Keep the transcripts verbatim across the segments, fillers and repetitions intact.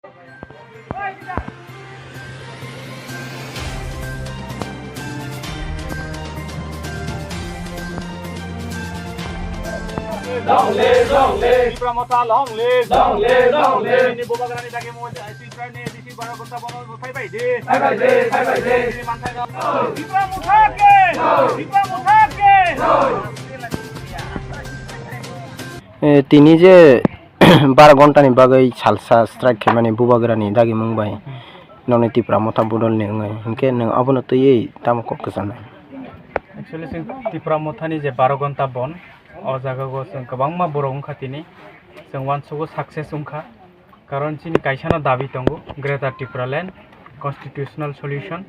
Long live, long live. Tipra Motha, long live. Long live, long live. Nini bubagrani dagi mo, Tripura ni A D C baro ghonta bono phai bai di. Phai bai di, phai bai di. Nini manthai no. Tipra Motha ke. Tipra Motha ke. Eh, tini je baro ghonta ni bagwi salsa strike khaimani bubagrani dagimung bai nokni Tipra Motha bodol ni wngwi, hinkhe nwng abono twiwi tamo kok kwchanai? Actually, chwng Tipra Motha ni je baro ghonta bon, o jaga o chwng kwbangma borok wngkha tini, chwng uansukgo success wngkha, karon chini kaisano dabi tongo, Greater Tipraland Constitutional Solution.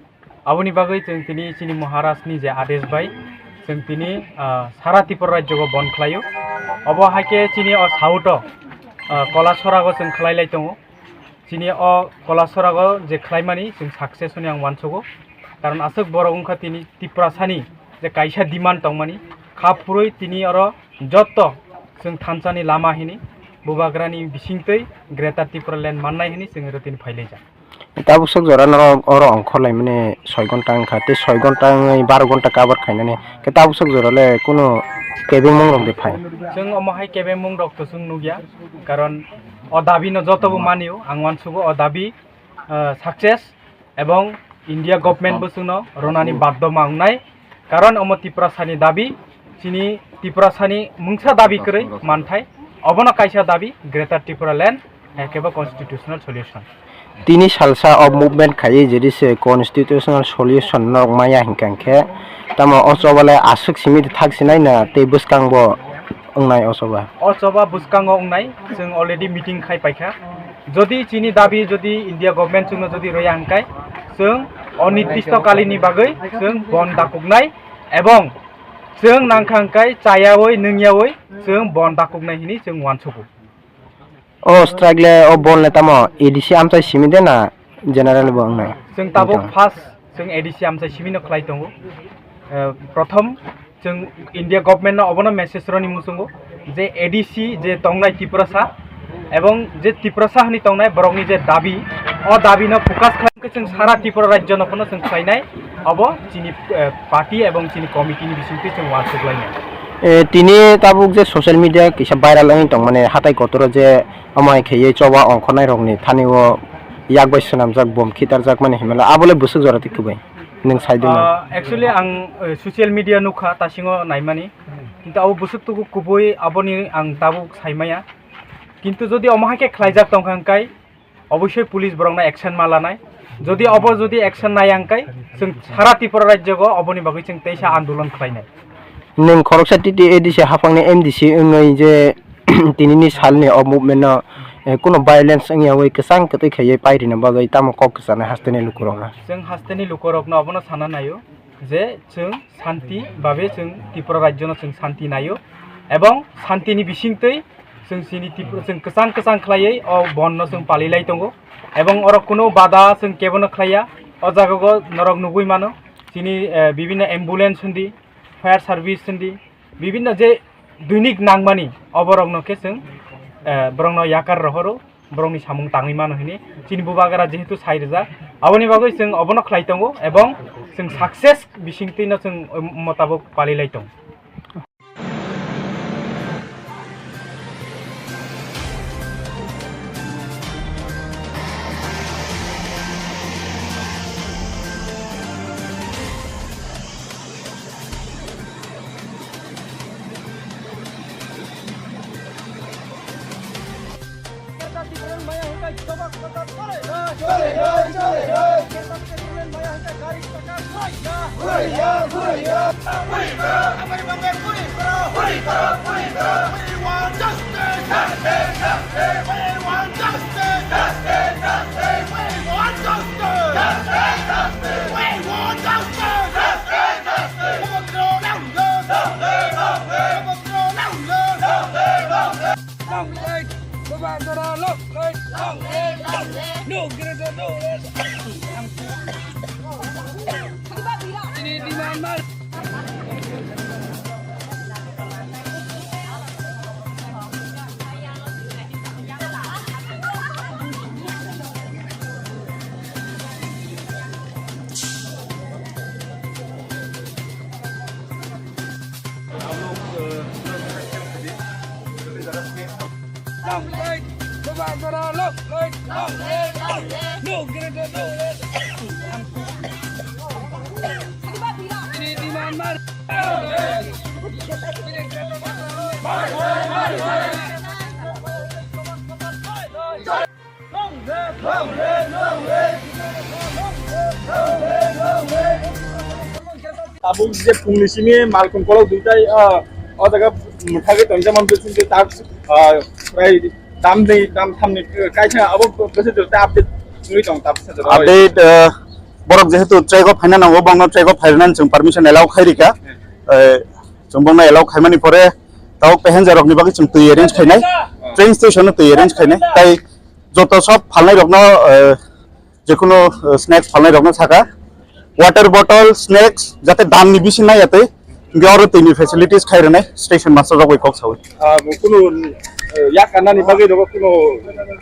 Aboni bagwi chwng tini chini Maharaj ni je adesh bai chwng tini, ah, sara Tripura rajyo o bon khlaio. Obo hai khe chini o south o, ah, Kolasora o chwng khlai lai tongo. Chini o Kolasora o je khlaimani chwng success hwnwi ang uansugo. Karon aswk borok wngkha tini Tiprasani je kaisa demand tongmani kha phurwi tini oro jotto chwng thansani lama hini bubagrani bisingtwi Greater Tipraland mannai hini chwng oro tini phailaijak. Tabuk sok jora norok oro ongkhor laimani soi ghonta wngkha, tei soi ghonta wngwi baro ghonta cover khainani. Khe tabuk sok jora le kunu kebengmung rok de phai? Chwng omo hai kebengmung rok to chwng nukya, karon o dabi no joto bo manio, ang uansugo o dabi, ah, success, ebong India government bo chwngno ronani baddo ma wngnai. Karon omo Tiprasani dabi, chini Tiprasani mungsa dabi kwrwi manthai, obono kaisa dabi Greater Tipraland, hai khe bo constitutional solution. Tini salsa o movement khaiwi jodi se constitutional solution norok maya hinkha hinkhe, tamo o choba le aswk simi thak sinai na tei bwskango wngnai o choba? O choba bwskango wngnai, chwng already meeting khai paikha. Jodi chini dabi jodi India government chwngno jodi rwya hinkhe, chwng onirdisto kalini bagwi chwng bon dakuknai. Ebong chwng nangkha hwnkhe chayaui nungyaui chwng bon dakuknai hwnwi chwng uansugo. O strike le, o bon le tamo A D C amchai simi de na general bo wngnai? Chwng tabuk first chwng A D C amchai simi no khlai tongo. Eh, prothom chwng India government no obono message rwni muchungo je A D C je tongnai Tiprasa ebong je Tiprasa hwnwi tongnai borokni je dabi, o dabi no focus khlai khe chwng sara Tripura rajyo no phano chwng khlainai, obo chini, eh, party ebong chini committee ni bisingtwi chwng uansuk lainai. Eh, tini tabuk je social media kisa viral wngwi tongmani hatai kotoro je omo hai khaiwi choba ongkhornai rokni thani o yak bai swnamjak bom khitarjak mani hinmala abo le bwswk jora twi kwbai nwng sai di mano? Ah, actually ang, eh, social media nukha tasingo naimani, kintu abo bwswk tuku kubui aboni ang tabuk saimaya. Kintu jodi omo hai khe khlaijak tongkha hwnkhe obosoi police borokno action ma lanai. Jodi obo jodi action naya hwnkhe chwng sara Tripura rajyo o oboni bagwi chwng teisa andolon khlainai. Nwng khoroksa T T A D C haphangni M D C wngwi je tinini salni o movement no, eh, kuno violence wngya wi kwchang kwtwi khaiwi pairina bagwi tamo kok kwchanai hasteni lukurokno? Chwng hasteni lukurokno abono sana naio je chwng santi babe chwng Tripura rajyo no chwng santi naio ebong santini bisingtwi chwng chini Tripura chwng kwchang kwchang khlaiwi o bon no chwng palilai tongo ebong oro kuno bada chwng kebono khlaiya. O jaga o norok nugui mano chini, eh, bibinno ambulance hundi, fire service hundi, bibinno je doinik nangmani oborokno khe chwng, eh, borokno yakar rohoro, borokni samung tangwi mano hini chini bubagra jehetu sai rijak, aboni bagwi chwng obono khlai tongo ebong chwng success bisingtwi no chwng, eh, motabok palilai tongo. Long live! Bubagra long live! Long live! Long live! No greater, no less! Ini demand mar- Tabuk je phungni simi malkhung kolok duitai, ah, o jaga mwthagwi tongjamani bisingtwi tak, ah, prai tamni, tamthamni kaisa abo bwswk jora tei update wngwi tong tabuk sajora. Update, ah, borok jehetu track o phaina nango, bongno track o phairwnani chwng permission allow khai rikha. Eh, chwng bongno allow khaimani pore tabuk passenger rokni bagwi chwng twi arrange khainai, train station o twi arrange khainai, tai joto sob phalnai rokno, eh, jekunu, eh, snacks phalnai rokno saka, water bottle, snacks, jate damni bisi nai yatwi, hingke oro twini facilities khai rwnai station master rok bai kok sawi. Ah, kunu, eh, yak kanani bagwi rok kunu,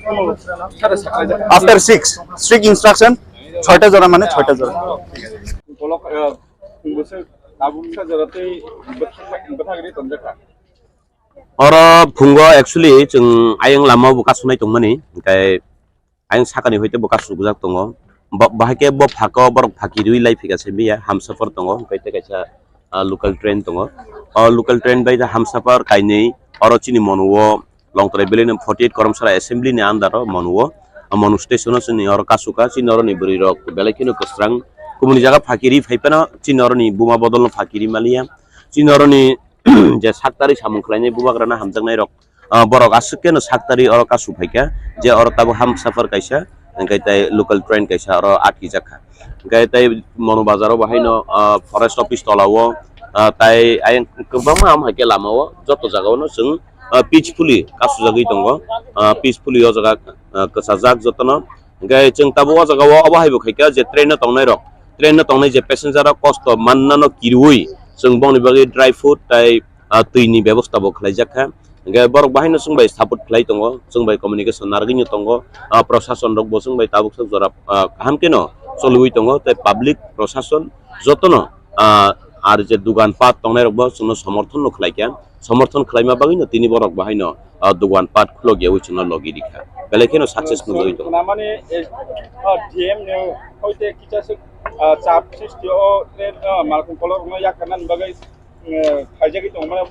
kunu sara sakha. After six, strict instruction, soita jora mane soita jora. Bolok, eh, bwswk tabuk sajora tei bwthak, bwthak ri tonjakha. Oro phungo actually chwng ayang lama bo kasunai tongmani, hingke ayang sakani hoite bo kasukjak tongo. Bo, bahai khe bo phako borok phaki rwi lai phika se mia, Hamsapar tongo, hingke tei kaisa, ah, local train tongo. O local train bai Hamsapar kainwi oro chini mono o Longtrai Valley ni forty eight Koromsara Assembly ni under o mono o, o mono station o chini oro kasuka, chini oro ni bwrwi rok belai kheno kwsrang. Kubuni jaga phaki rwi phai phano chini oro ni buma bodol no phaki rwi maliya. Chini oro ni je saktari samung khlainai bubagrano hamjaknai rok, ah, borok aswk keno saktari oro kasu phaikha, je oro tabuk Hamsapar kaisa, hingke tei local train kaisa oro atkijakha. Hingke tei Mono Bazar o bahaino, ah, forest office tola o, ah, tai ayang kwbangma ham hai khe lama o joto jaga o no chwng, ah, peacefully kasujagwi tongo, ah, peacefully o jaga, ah, kwchajak jotono. Hingke chwng tabuk o jaga o obo hai bo khaikha je train o tongnai rok, train o tongnai je passenger rok kosto mannano kirui chwng bongni bagwi dry food tai, ah, twi ni bebosta bo khlaijakha. Hingke borok bahaino chwng bai support khlai tongo, chwng bai communication narwgwino tongo, ah, prosason rok bo chwng bai tabuk sak jora, ah, kaham kheno choliwi tongo, tei public prosason jotono, ah, ar je dugan pat tongnai rok bo chwngno somorthon no khlaikha. Somorthon khlaima bagwino tini borok bahaino, ah, dugan pat khulok yaui chwngno logi rikha. Belai kheno success nugwi tongo. Namani, eh, ah, D M ni hoite kicha se, ah, chap sristi o, eh, ah, malkhung kolok rokno yakarnani bagwi, eh, khaijagwi tongo, mane,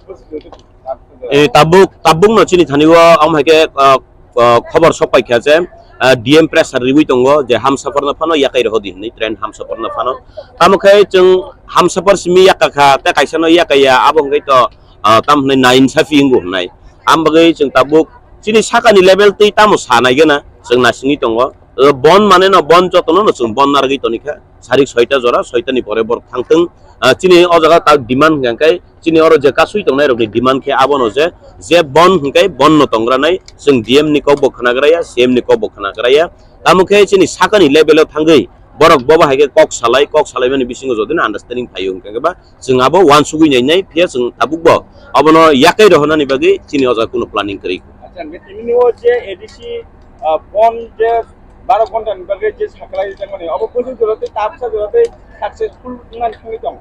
eh, tabuk, tabuk no chini thani o, am hai khe, ah, ah, khobor sok paikha je, ah, D M pressure riwi tongo je Hamsapar no phano yakai rohodi hinwi, train Hamsapar no phano. Tamo khe chwng Hamsapar simi yakakha, tei kaisa no yakaiya, abo hwnkhe to, ah, tam hwnwi nainsafi wngo hwnwi. Am bagwi chwng tabuk chini sakani level twi tamo sa nai gana chwng nasingwi tongo. O bon mane no bon jotono no chwng bon narwgwi tonikha. Sarik soita jora, soita ni pore borok thangthwng. Ah, chini o jaga tak demand hwnkha khe chini oro je kasui tongnai rokni demand khe abono je, je bon hwnkhe bon no tongranai chwng D M ni kok bo khwnagraya, C M ni kok bo khwnagraya. Tamo khe chini sakani level o thangwi borok bobo hai khe kok salai, kok salaimani bisingo jodi no understanding phaio hwnkha khe ba chwng abo uansugwi nainai, phiya chwng tabukbo abono yakai rohornani bagwi chini o jaga kunu planning kwrwi. Acha, hwnkhe tini o je A D C, ah, bon je baro ghonta ni bagwi je saklai rijak mani, abo bwswk jora tei tabuksa jora tei successful wngnani thangwi tong?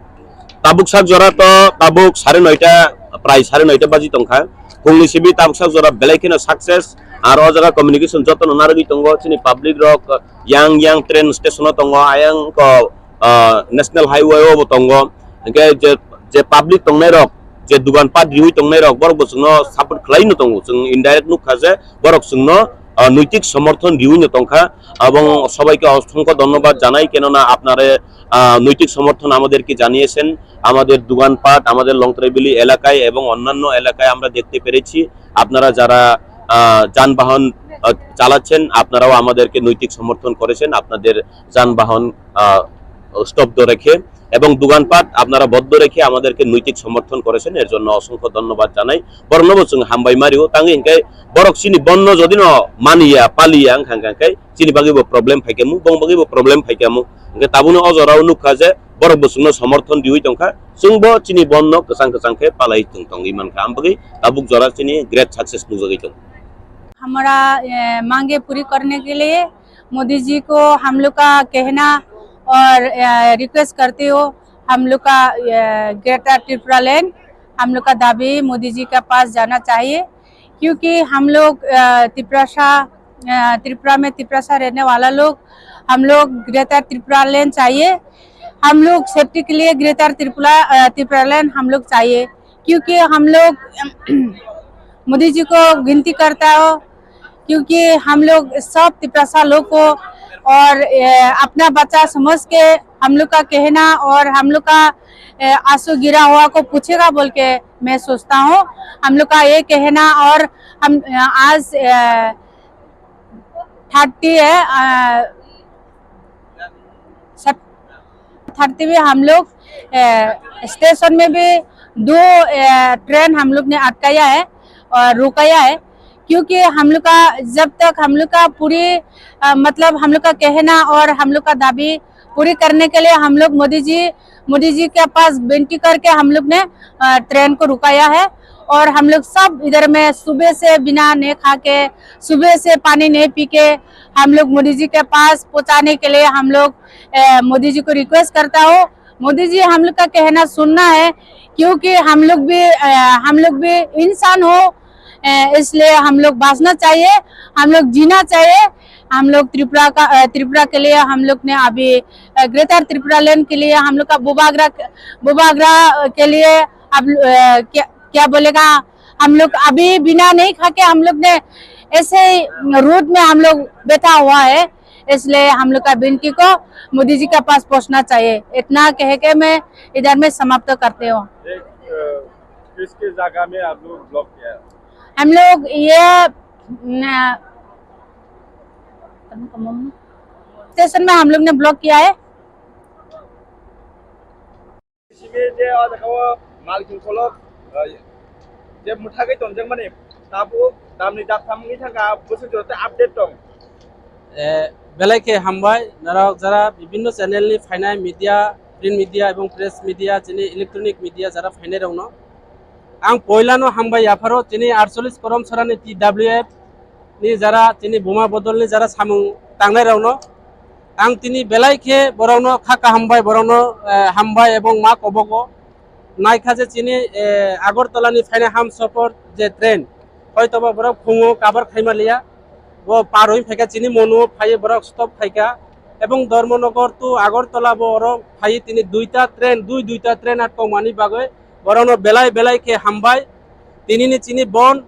Tabuksa jora to tabuk sare noita, prai sare noita baji tongkha. Phungni simi tabuksa jora belai kheno success. Ar o jaga communication jotono narwgwi tongo, chini public rok yang yang train station o tongo, ayang ko, ah, national highway o bo tongo. Hingke je, je public tongnai rok, je dugan pat riwi tongnai rok, borok bo chwngno support khlai no tongo. Chwng indirect nukha je borok chwngno, ah, noitik somorthon riwi no tongkha. Ebong sobaike osongkho dhonnobad janai, kenona apnare, ah, noitik somorthon amaderke janiyesen, amader duganpat, amader Longtrai Valley এলাকায় এবং অন্যান্য এলাকায় আমরা দেখতে পেরেছি, আপনারা যারা, আহ, যানবাহন, আহ, চালাচ্ছেন, আপনারাও আমাদেরকে নৈতিক সমর্থন করেছেন, আপনাদের যানবাহন, আহ, স্তব্ধ রেখে এবং দোকানপাট আপনারা বন্ধ রেখে আমাদেরকে নৈতিক সমর্থন করেছেন, এর জন্য অসংখ্য ধন্যবাদ জানাই। Borokno bo chwng hambai mario, tangwi hwnkhe borok chini bonno jodi no maniya, paliya wngkha, hwnkha khe chini bagwi bo problem phaikha mu, bong bagwi bo problem phaikha mu. Hwnkhe tabukno o jorao nukha je borok bo chwngno somorthon riwi tongkha, chwngbo chini bonno kwchang kwchang khe palai tong tongwi mankha, am bagwi tabuk jora chini great success nukjagwi tongo. हमारा, ए, मांगे पूरी करने के लिए मोदी जी को हम लोग का कहना और, ए, रिक्वेस्ट करते हो, हम लोग का, ए, ग्रेटर त्रिपुरा लैंड, हम लोग का दाबी मोदी जी के पास जाना चाहिए क्योंकि हम लोग, अ, तिपरासा, अ, त्रिपुरा में तिपरासा रहने वाला लोग, हम लोग ग्रेटर त्रिपुरा लैंड चाहिए। हम लोग सेफ्टी के लिए ग्रेटर त्रिपुरा, अ, त्रिपुरा लैंड हम लोग चाहिए, क्योंकि हम लोग मोदी जी को विनती करता हो, क्योंकि हम लोग सब तिपरासा लोग को और, अ, अपना बच्चा समझ के हम लोग का कहना और हम लोग का, अ, आंसू गिरा हुआ को पूछेगा बोल के मैं सोचता हूँ। हम लोग का ये कहना और हम, अ, आज, अ, थर्टी है, अ, थर्टी में हम लोग, अ, स्टेशन में भी दो, अ, ट्रेन हम लोग ने अटकाया है और रुकाया है, क्योंकि हम लोग का, जब तक हम लोग का पूरी, अ, मतलब हम लोग का कहना और हम लोग का दाबी पूरी करने के लिए हम लोग मोदी जी, मोदी जी के पास विनती करके हम लोग ने, अ, ट्रेन को रुकाया है। और हम लोग सब इधर में सुबह से बिना नहीं खा के, सुबह से पानी नहीं पी के हम लोग मोदी जी के पास पहुंचाने के लिए हम लोग, अ, मोदी जी को रिक्वेस्ट करता हूँ। मोदी जी हम लोग का कहना सुनना है, क्योंकि हम लोग भी, अ, हम लोग भी इंसान हो, अ, इसलिए हम लोग बांचना चाहिए, हम लोग जीना चाहिए। हम लोग त्रिपुरा का, अ, त्रिपुरा के लिए हम लोग ने अभी, अ, ग्रेटर त्रिपुरा लैंड के लिए हम लोग का बुबागरा, बुबागरा के लिए अब, अ, क्या, क्या बोलेगा, हम लोग अभी बिना नहीं खा के हम लोग ने ऐसे ही रोड में हम लोग बैठा हुआ है, इसलिए हम लोग का विनती को मोदी जी के पास पहुंचना चाहिए। इतना कह के मैं इधर में समाप्त करते हूँ। एक, अ, किस किस जगह में आप लोग ब्लॉक किया है? हम लोग ये, न, स्टेशन में हम लोग ने ब्लॉक किया है। Simi je o jaga o malkhung kolok, eh, je mwthagwi tonjakmani, tabuk damni daktham wngwi thangkha, bwswk jora tei update tong. Eh, belai khe hambai, norok jara bibinno channel ni phainai media, print media ebong press media, chini electronic media jara phainai rokno. Ang poilano hambai yapharo chini aatcholish korom sorani T W F ni jara chini buma bodolni jara samung tangnai rokno. Ang tini belai khe borokno kha kaham bai borokno, eh, hambai ebong ma kobogo. Naikha je chini, eh, Agartala ni phainai Hamsafar je train, hoitoba borok phungo kabar khaima liya. Bo par oi phaikha chini Monu phaiwi borok stop khaikha. Ebong Dharmanagar to Agartala bo oro phaiwi tini duita train, dui duita train atkokmani bagwi borokno belai belai khe hambai. Tinini chini bon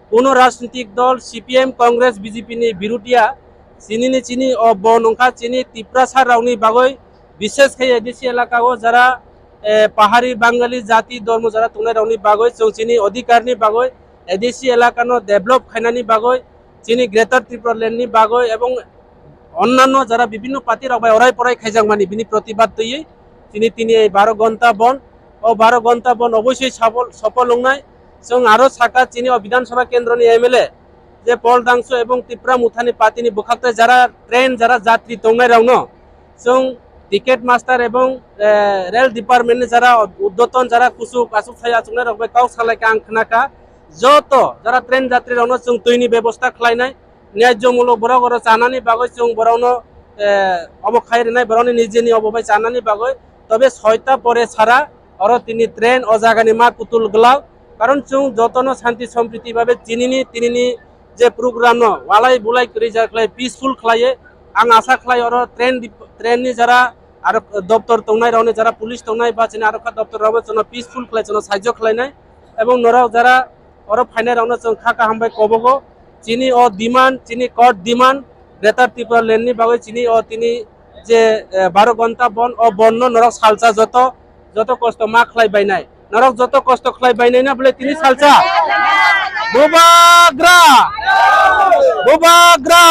kuno rajnitik dol C P M, Congress, B J P ni birudia. Chinini chini o bon wngkha chini Tiprasa rokni bagwi, bishes khe A D C elaka o jara, eh, pahari Bangali jati dormo jara tongnai rokni bagwi, chwng chini odhikar ni bagwi A D C elaka no develop khainani bagwi, chini Greater Tripura Land ni bagwi ebong onnanno jara bibinno party rok bai orai porai khaijakmani bini protibad twiwi chini tini ei baro gonta bon, o baro gonta bon obosoi safol, sofol wngnai. Chwng aro saka chini o Bidhan Sabha kendro ni M L A je Paul Dangso ebong Tipra Motha ni party ni bwkhak tai jara train jara jatri tongnai rok no chwng ticket master ebong, eh, rail department ni jara uddoton jara kuchuk achuk sai achuknai rok bai kok salai kha ang khna kha. Joto jara train jatri rok no chwng twi ni bebosta khlai nai. Nyaijomulok borok oro chanani bagwi chwng borokno, eh, obo khai rwnai, borokni nijeni obo bai chanani bagwi. Tobe soita pore sara oro tini train o jagani ma kutul glak. Karon chwng jotono santi sompriti babe chinini tinini je program no walai bulai kwrwi ja khlai peaceful khlaiwi. Ang asa khlai oro train dip-, train ni jara aro doptor tongnai rokni jara police tongnai ba chini aro kha doptor rokbo chwngno peaceful khlai chwngno saijo khlainai. Ebong norok jara oro phainai rokno chwng kha kaham bai kobogo. Chini o demand, chini court demand, Greater Tripura Land ni bagwi chini o tini je, eh, baro gonta bon, o bon no norok salsa joto, joto kosto ma khlai bainai. Norok joto kosto khlai bainai na bole tini salsa. Bubagra! Bubagra!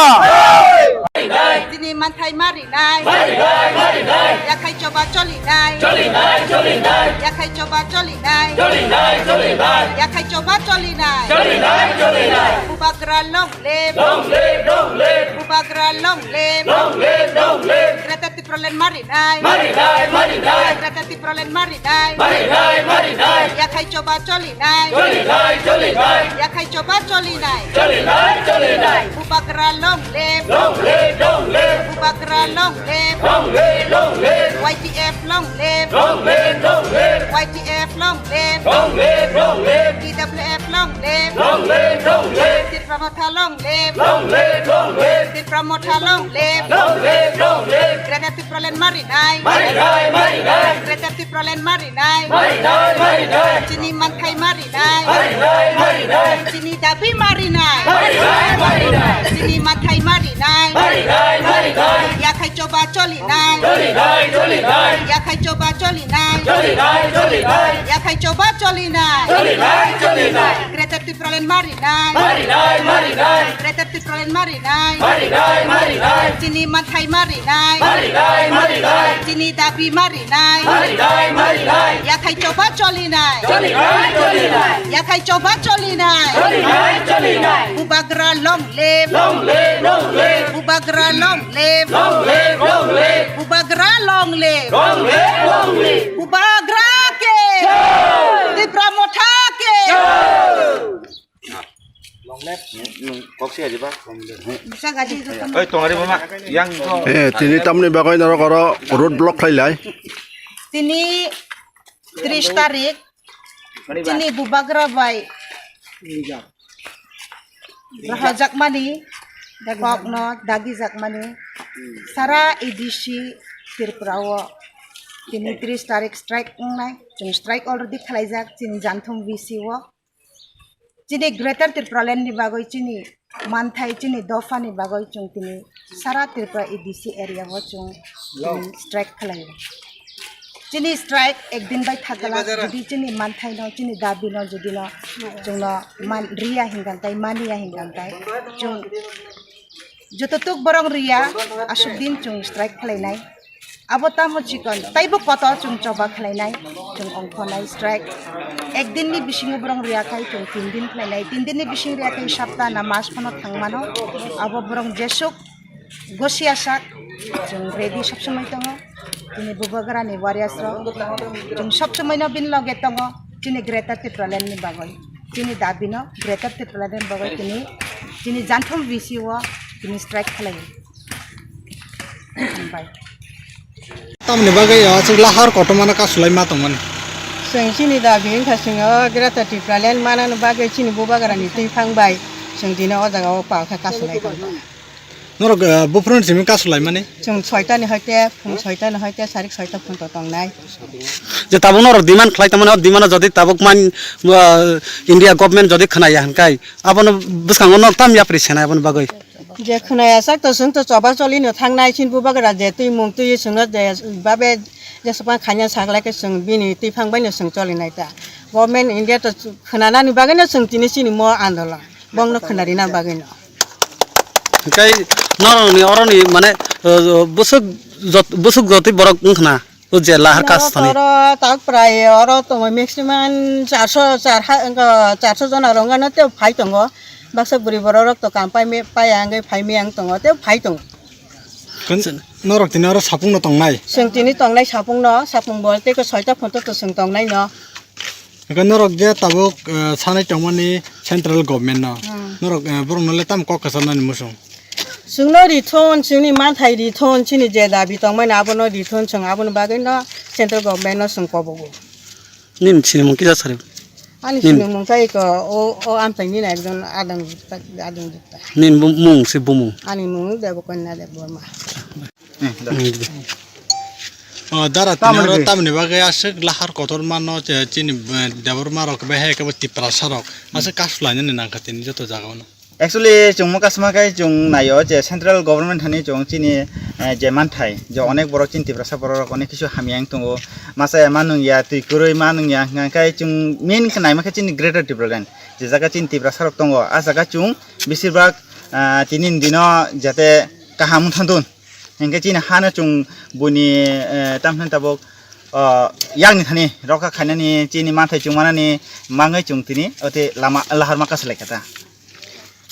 Tini manthai mari nai. Mari nai, mari nai. Yakhai choba choli nai. Choli nai, choli nai. Yakhai choba choli nai. Choli nai, choli nai. Yakhai choba choli nai. Choli nai, choli nai. Bubagra long live. Long live, long live. Bubagra long live. Long live, long live. Greater Tipraland mari nai. Mari nai, mari nai. Greater Tipraland mari nai. Mari nai, mari nai. Yakhai choba choli nai. Choli nai, choli nai. Yakhai choba choli nai. Choli nai, choli nai. Bubagra long live. Long live, long live. Bubagra long live. Long live, long live. Y T F long live. Long live, long live. Y T F long live. Long live, long live. T W F Long live! Long live! Long live! Tipra Motha long live! Long live! Long live! Tipra Motha long live! Long live! Long live! Greater Tipraland marinai! Marinai! Marinai! Greater Tipraland marinai! Marinai! Marinai! Chini manthai marinai! Marinai! Marinai! Chini dabi marinai! Marinai! Marinai! Chini manthai marinai! Marinai! Marinai! Yakhai choba cholinai! Cholinai! Cholinai! Yakhai choba cholinai! Cholinai! Cholinai! Yakhai choba cholinai! Cholinai! Cholinai! Greater Tipraland marinai. Marinai, marinai. Greater Tipraland marinai. Marinai, marinai. Chini manthai marinai. Marinai, marinai. Chini dabi marinai. Marinai, marinai. Yakhai choba cholinai. Cholinai, cholinai. Yakhai choba cholinai. Cholinai, cholinai. Bubagra long live. Long live, long live. Bubagra long live. Long live, long live. Bubagra long live. Long live, long live. Bubagra ke. Jai. Tipra Motha ke. Jai. Long live. Nung kok si aja ba. Bisa gaji itu teman. Oi, tongari mama, yang to. Eh, tini tamni bagwi norok oro road block khlai lai. Tini tris tarik, tini Bubagra bai rahajakmani, kokno dagijakmani, sara A D C Tripura o tini tris tarik strike wngnai, chwng strike already khlaijak, chini Janthum V C o. Chini Greater Tipraland ni bagwi chini manthai chini dopha ni bagwi chwng tini sara Tripura A D C area o chwng tini strike khlai o. Chini strike ekdin bai thakala jodi chini manthai no chini dabi no jodi no chwng no man riya hingan tai mania hingan tai chwng joto tuk borok riya aswk din chwng strike khlai nai. Abo tamo chikon, taibo kotor chwng choba khlainai, chwng ongkhornai strike. Ekdinni bisingo borok riya khai chwng tin din khlainai, tin dinni bising riya khai sapta na mas phano thangmano. Abo borok jesuk gosiya sak chwng ready sob somoi tongo. Tini Bubagrani warriors rok chwng sob somoi no bini loge tongo, chini Greater Tipraland ni bagwi, chini dabi no Greater Tipraland ni bagwi tini, chini Janthum V C o tini strike khlai. Hambai. Tamoni bagwi o aswk lahar kotormano kasulai ma tongmani. Chwng chini dabi wngkha chwng o Greater Tipraland manani bagwi chini Bubagrani twiphang bai chwng tini o jaga o pal khe kasulai tongkha. Norok, eh, buphuruni simi kasulaimani? Chwng soitani hoite, phung soitani hoite, sarik soita phunto tongnai. Je tabuk norok demand khlai tongmani, o demand o jodi tabuk man, ah, India government jodi khwnaya hinkai, abono bwskango nok tam yapri senai aboni bagwi. Je khwnaya sak to chwng to choba cholino thangnai, chini Bubagra je twi mung twi chwngno je babe je swkang khaina saklai khe chwng bini twiphang baino chwng cholinai ta. Government India to khwnanani bagwino chwng tini chini mo andolon. Bongno khwnarina bagwino. Hinkai norokni oroni mane, uh, bwswk jot-, bwswk jotwi borok wngkhna. O je lahar kas thani. Oro tak prai oro tongo maximum charso, char ha, wngkha charso jona rok wngkha no tei phai tongo. Baksa bwrwi borok rok to kam pai me, pai ang phai me ang tongo tei phai tongo. Norok tini oro sapung no tongnai? Chwng tini tongnai sapung no, sapung bo tei ko soita phunto to chwng tongnai no. Hingke norok je tabuk, eh, sanai tongmani central government no. Hmm. Norok, eh, borok no le tamo kok kwchar nani muchung? Chwngno rithun, chwngni manthai rithun, chini je dabi tongmani abono rithun, chwng aboni bagwi no central government no chwng kobogo. Nini sinimung kisa sari? Ani sinimung kai ko o, o amchaini na ekjon adang, adang jikta. Nini bu-, mung se bumung? Ani mung Debokanya Debbarma. Hmm, da. Hmm. O, dara tini oro tamni bagwi aswk lahar kotor mano, je chini, eh, Debbarma rok bai hai kebo Tiprasa rok. Aswk kasu lainani nangkha tini joto jaga o no. Actually, chwng mokasma khai chwng naio je central government hani chwng chini, eh, je manthai, je onek borok chini Tiprasa borok rok onek kisu hamya wng tongo. Masa ya ma nung ya, twi kwrwi ma nung ya, hwnka khai chwng main khe naima khe chini Greater Tipraland. Je jaga chini Tiprasa rok tongo, a jaga chwng besir bhag, ah, tini ni dino jate kaham wng thantun. Hingke chini hano chwng buini, eh, tamthani tabuk, oh, yakni thani rokha khainani chini manthai chwng manani mangwi chwng tini ote lama lahar ma kasalai kha ta.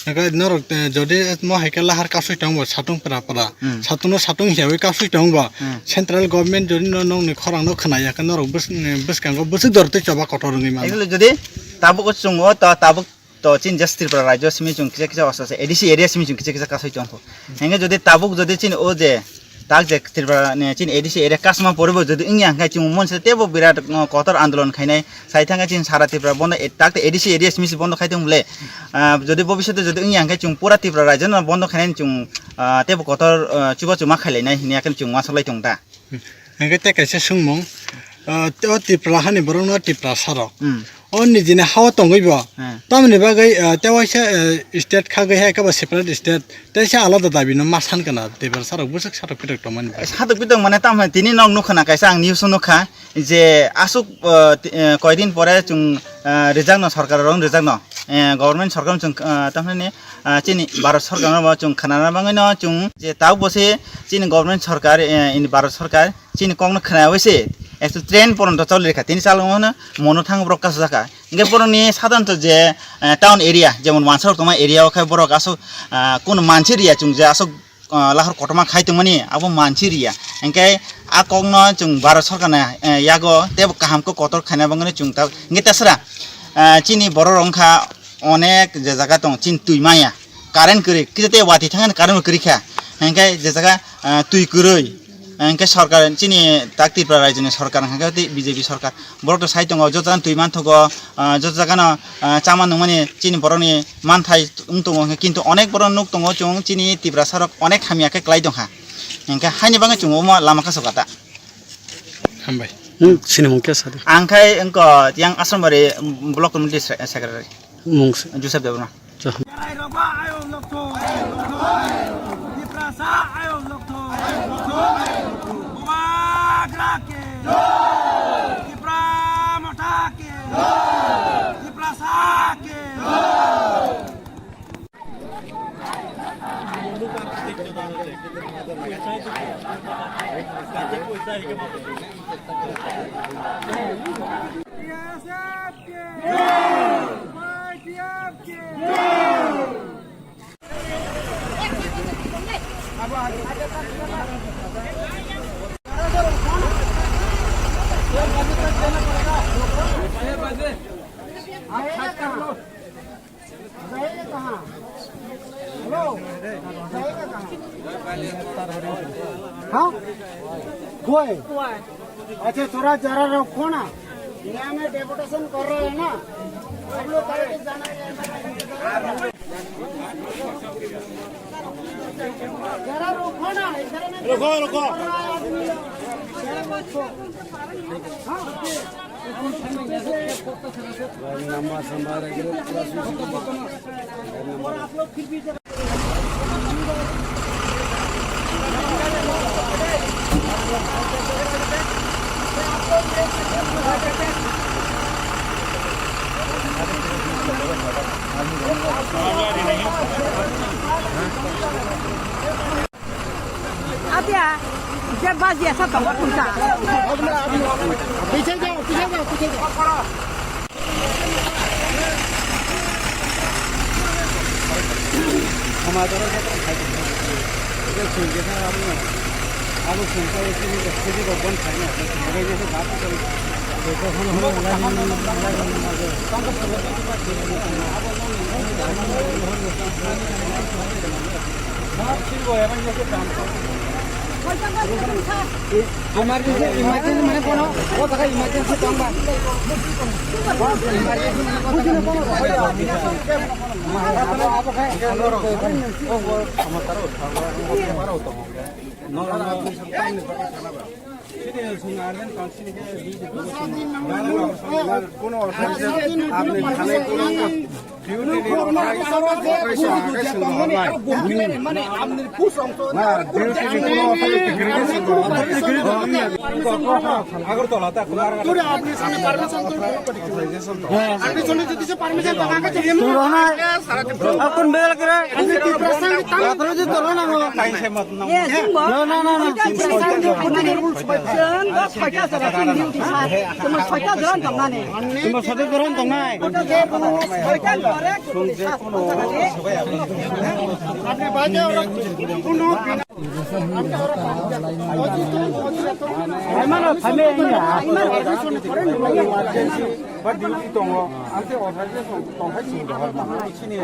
Hingke norok, eh, jodi mo hai khe lahar kasui tongbo satung pra pra. Hmm. Satung no satung hiyawi kasui tongbo. Hmm. Central government jodi no nokni khorang no khna ya khe norok bwskango bwswk dor tei choba kotor wngwi mano. Actually jodi tabuk o chwng o ta tabuk To chini just Tripura rajyo simi chwng kisa kisa osa osa A D C area simi chwng kisa kisa kasui tongkho. Hingke jodi tabuk jodi chini o je Tak je Tripura ni chini A D C area kasma poribo jodi wngya hwnkhe chwng monse tebo birat, uh, kotor andolon khainai. Sai thangkhe chini sara Tripura bondo, eh, tak A D C area smisi bondo khai tong bole. Uh, jodi bobishoto jodi wngya hwnkhe chwng pura Tripura rajyo no bondo khainai chwng, uh, tebo kotor, uh, chubachu ma khailainai hwnwi akheno chwng uansuk lai tong ta. Hwnkhe tei kaisa swngmung, uh, o Tripura hani borokno Tripura sarok. Hmm. O nijini hao tongwi bo. Hmm. Tamoni bagwi, uh, tei waisa, uh, state khagwi hai khe bo separate state. Tei se alada dabi no ma san kana, Tiprasa rok bwswk satok pitok tongmani bagwi. Satok pitok mane tamo tini nog nukha na kaisa ang news o nukha je aswk, uh, ti-, uh, koidin pore chwng, uh, rijak no sorkar rok rijak no, uh, government sorkar chwng, uh, tamo ni, uh, chini Bharat sorkar no chwng khana na bagwi no chwng je tabuk bo se chini government sorkar, uh, in Bharat sorkar chini kok no khna wi se ekso train poron to choli kha tini chalo no mono thang borok kasu jaka. Hingke borokni sadhanto je, eh, town area, jemon wansa rok tongma area o khe borok aswk, ah, kunu mansi riya chwng je aswk, ah, lahar kotorma khai tongmani abo mansi riya. Hingke a kokno chwng Bharat sorkarni, eh, yago tebo kaham khe kotor khaina bagwi chwng ta, hingke tasra, ah, chini borok rok wngkha onek je jaga tong chini twi maya. Current kwrwi, kisa tei watwi thangani current bo kwrwi kha. Hingke je jaga, ah, twi kwrwi, hingke sorkar, chini tak Tripura rajyoni sorkar hingke tei B J P sorkar. Borok to sai tongo, joto jagano twi manthogo, ah, joto jagano, ah, chama nungmani chini borokni manthai wng tongo, hingke kintu onek borok nuk tongo chwng chini Tiprasa rok onek hamya khe kwlai tongkha. Hingke haini bagwi chwng omo lama kaso kata. Hambai. Nwng sinimung khe sadi. Ang khai wngkha yang Asrambari Block Committee se-, Secretary. Mung se. Joseph Debbarma. Cha. Bubagra ke. Tipra Motha ke. Tiprasa ke. जाएगा कहाँ? हेलो, जाएगा कहाँ? हाँ? कोई? अच्छा, थोड़ा जरा रखो ना। यहाँ में डेपुटेशन कर रहे हैं ना, आप लोग कल के जाना है। जरा रखो ना, इधर में रुको, रुको। कर रहा है आदमी। जरा रखो। हाँ? Atia, je bas dia sa tongo thungsa. पीछे जाओ, पीछे जाओ, पीछे जाओ। Emergency, emergency mane kono, o jaga emergency tong ba. Emergency mane kono. কোনো অসুবিধা আপনি থানায় কোনো ডিউটি নেই, অপারেশন আগে শুরু হবে। না, ডিউটি নেই, কোনো অসুবিধা নেই। আগরতলা, তা আপনার পারমিশন তো। আপনি চলে যেতে পারমিশন তো আগে চলে। तुम रहो ना। अब तुम बेल करे। আপনি ত্রিপুরা সংঘ। रात रोज तो रहो ना। না, না, না। Chwng bo soita jora chwng duty sa. Chwng bo soita jora tong nani. Chwng bo soita jora tong nai. Soita jora. আপনি বাইরে কোনো Ba duty tongo, ang tei authorization tongkha chini rohor ma. Chini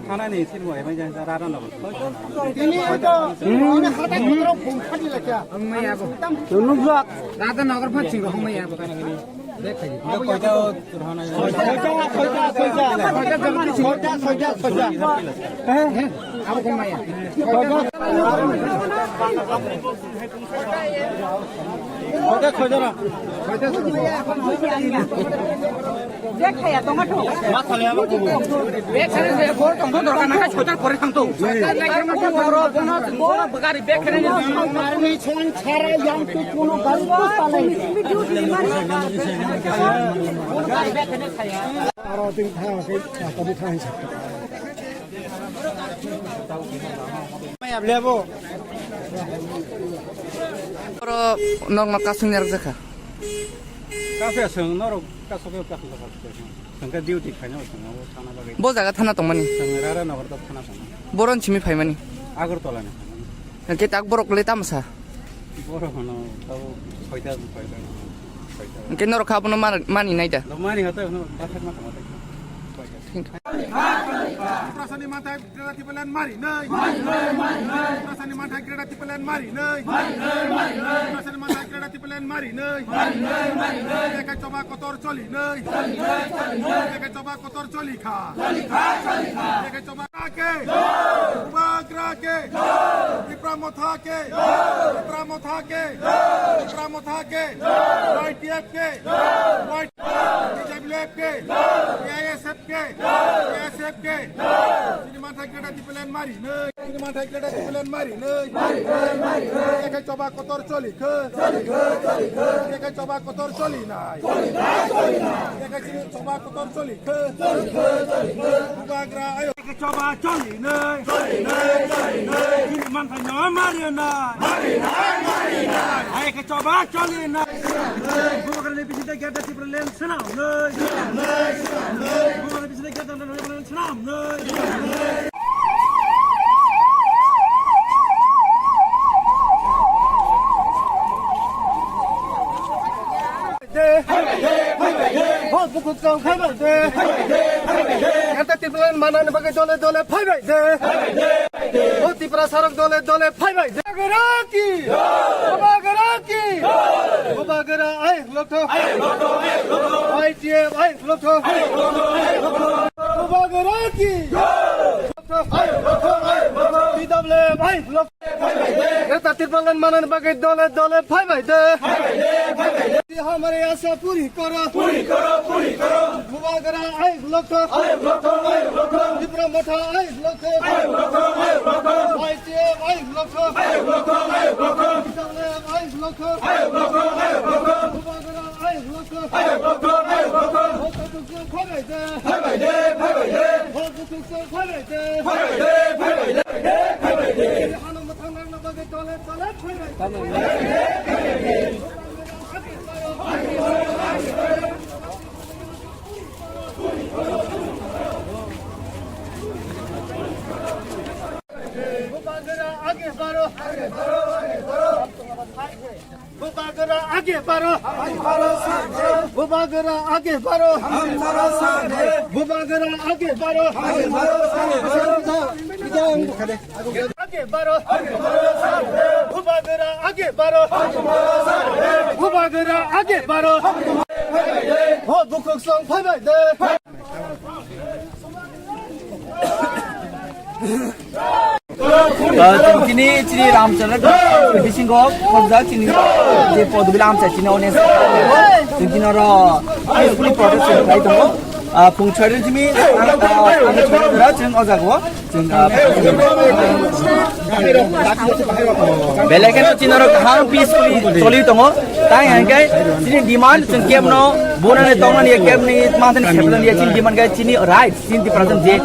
thana ni chini bo emai jang rara no. Tini ito, ini hata kotoro bumkhani lekha. Nukjak. Rada nagar phan chingro hongmaya. Soita, soita, soita. Soita, soita, soita. Eh? Abo kong maya. Soita, soita. Soita, soita. Bek khaya tongma thung. Ma khale abo kubu. Bek khale se bor tong thung dorkar na, soita pore thang thung. Soita na khe ma thung boro, bono, bono bagari bek khale ni. Army chon chara yang tu kuno gari ko salai. Aro ting thang se, kami thang se. Mai able abo. Oro normal kasung ni rok jakha. Kafe aswng norok kasok kasok kasok. Tangka duty khaina aswng abo thana bagwi. Bo jaga thana tongmani. Tang rara nagar tok thana tong. Boron simi phaimani. Agartala ni. Hwnkhe tak borok le tamsa. Borok hano tabo soita soita. Hwnkhe norok kha abono mani nai da. Mani hata hano bathak ma tong. Thank you. Tiprasani manthai Greater Tipraland mari nai. Tiprasani manthai Greater Tipraland mari nai. Tiprasani manthai Greater Tipraland mari nai. Eke choba kotor choli nai. Eke choba kotor choli kha. Eke choba ke. Bubagra ke. Tipra Motha ke. Tipra Motha ke. Tipra Motha ke. Y T F ke. Y T F ke. K I S F ke. K I S F ke. Chini manthai Greater Tipraland mari nai. Chini manthai Greater Tipraland mari nai. Mari nai, mari nai. Eke choba kotor choli khe. Choli khe, choli khe. Eke choba kotor choli nai. Choli nai, choli nai. Eke chini choba kotor choli khe. Choli khe, choli khe. Bubagra ayo. Eke choba choli nai. Choli nai, choli nai. Chini manthai no mari nai. Mari nai, mari nai. Eke choba choli nai. Bubagra ni bising de Greater Tipraland swnam nai. Swnam nai, swnam nai. Bubagra ni bising de Greater Tipraland swnam nai. Hor bukhuk chwng phaibai de. Greater Tipraland manani bagwi dole dole phaibai de. O Tiprasarok dole dole phaibai de. Bubagra ki! Bubagra ki! Bubagra ai lokto! Y T F ai lokto! Bubagra ki! T W F ai lokto! Greater Tipraland manani bagwi dole dole phaibai de. Ye hamari asha puri karo. Puri karo, puri karo. Bubagra ai lokto. Ai lokto, ai lokto. Tipra Motha ai lokto. Ai lokto, ai lokto. Y T F ai lokto. Ai lokto, ai lokto. T W F ai lokto. Ai lokto, ai lokto. Bubagra ai lokto. Ai lokto, ai lokto. Hor bukhuk chwng phaibai de. Phaibai de, phaibai de. Hor bukhuk chwng phaibai de. Phaibai de, phaibai de. Phaibai de. Hano mwthang nangna bagwi dole dole phaibai. Bubagra age baro. Bubagra age baro. Bubagra age baro. Bubagra age baro. Age baro. Bubagra age baro. Bubagra age baro. Hor bukhuk chwng phaibai de. Ah, chwng chini, chini Ramchandra bisingo khobjak chini je Podobila amchai chini audience. Chwng chini oro peacefully protest khlai tongo. Ah, phung chhari chini, ah, ah, chwng o jaga o. Belai kheno chini oro kaham peacefully choli tongo. Tai hwnkhe chini demand chwng camp no bunani tongnani camp ni manthani sepnani chini demand khe chini right chini Tiprasa je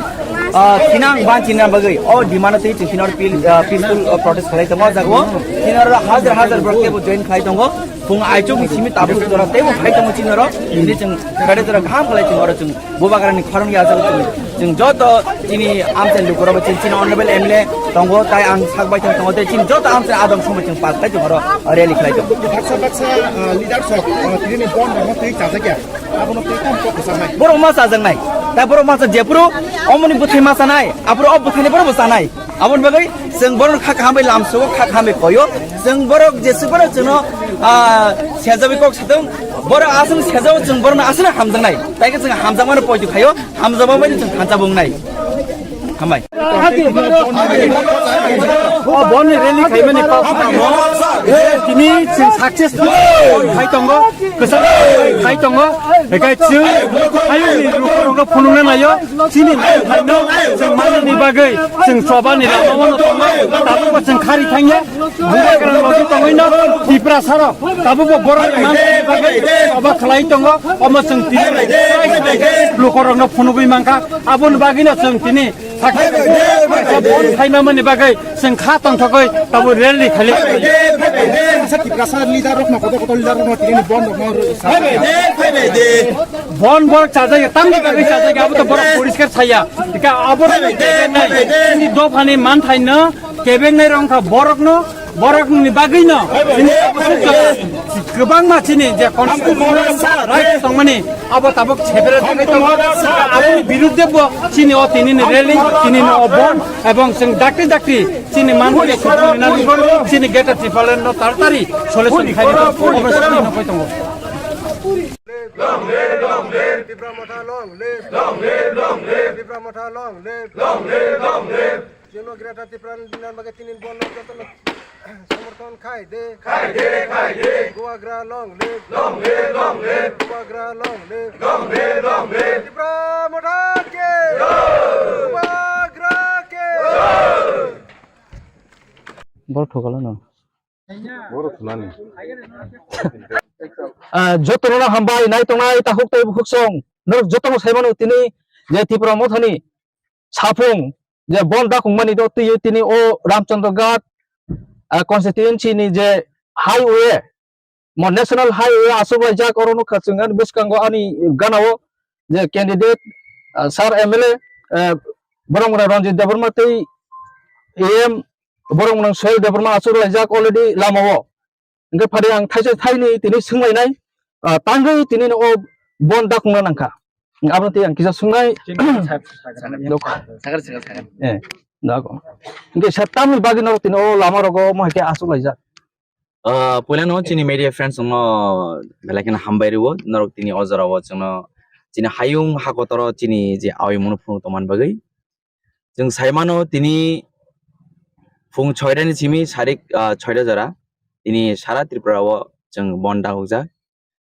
Ah, thinang ban chinna bagwi o demand twi chwng thinor pil-, ah, peaceful, ah, protest khlai tongo o jaga o. Thinor hajar hajar borok tebo join khlai tongo. Phung aichuk ni simi tabuk jora tebo phai tongo chinoro. Ini chwng kare jora kaham khlai tongo oro chwng bubagrani khorang ya jaga chwng. Chwng joto chini amchai lukurok chini, chini honorable M L A tongo, tai ang sak bai thang tongo, tei chini joto amchai adong somoi chwng pal khlai tongo oro rally khlai tongo. Baksa baksa, ah, leaders rok, ah, tini ni bon rok twi chajakya. Abono twi tamo kok kwchangmai. Borok ma chajaknai. Ta borok ma chajak, jephuru omoni bwthai ma chanai, aphuru o bwthaini borok bo chanai. Aboni bagwi chwng borok kha kaham bai lamsogo, kha kaham bai koyo. Chwng borok jesuk borok chwngno, ah, sejawi kok satung. Borok aswk sejago, chwng borokno aswkno hamjaknai. Tai khe chwng hamjakmano poito khaio, hamjakma bai chwng thansa bo wngnai. Hambai. O bonni rally khaimani kok tamo. Tini chwng successful khai tongo, kwchang khai tongo. Ekai chwng ayungni lukurokno phunukna naio. Chini naithaino chwng manani bagwi chwng chobani lama-o tongo. Tabukbo chwng khari thangya. Bubagra logi tongwino Tiprasarok tabukbo borokni manani bagwi choba khlai tongo. Omo chwng tini lukurokno phunugwi mankha. Aboni bagwino chwng tini Sakha bon khaimamani bagwi chwng kha tongthogwi tabuk rally khali. Asa Tiprasa leader rokno, kotor kotor leader rokno tini bon rokno. Bon borok chajak, tamni bagwi chajak, abo to borok poriskar saya. Ika abo ni dophani manthaino kebengnai rok wngkha borokno. Borokni bagwino chini kwbangma chini je constitutional rights tongmani abo tabuk sepre tongwi tongo. Aboni birudde bo chini o tinini rally, tinini o bon, ebong chwng dakti dakti chini manphiya suprani nango, chini Greater Tipraland no taratari solution khaina obo chini nokoi tongo. Long live, long live. Tipra Motha long live. Long live, long live. Tipra Motha long live. Long live, long live. Chwngno Greater Tipraland bagwi tini bono jotono samorthon khai de. Khai de, khai de. Bubagra long live. Long live, long live. Bubagra long live. Long live, long live. Tipra Motha ki. Jai. Bubagra ki. Jai. Bor thokala no. Bor thunani. Ah, jotono hambai nai tongnai takhuk tei bukhuk song. Norok jotono saimano tini je Tipra Mothani Saphung je bon dakungmani do twiwi tini o Ramchandra Ghat, ah, constituency ni je highway, mo national highway aswk laijak, oro nukha chwng ani bwskango ani ganao je candidate, ah, sir M L A, ah, borok mwnai Ranjit Debbarma tei A M borok mwnai Sohil Debbarma aswk laijak already lamao. Hingke phari ang thaisa thaini tini swnglainai, ah, tangwi tini o bon dakungna nangkha. Abono tei ang kisa swngnai. Chini sab-, sakra, Dok. Sakra, sakra, sakra. Eh, dago. Hingke sa tamni bagwi norok tini o lama rogo mo hai khe aswk laijak. Ah, puila no chini media friends no belai kheno hambai rwo, norok tini o jora o chwngno chini hayung hakotoro chini je awi munu phunu tongmani bagwi. Chwng saimano tini phung soita ni simi sarik, ah, soita jora tini sara Tripura o chwng bon dakukjak.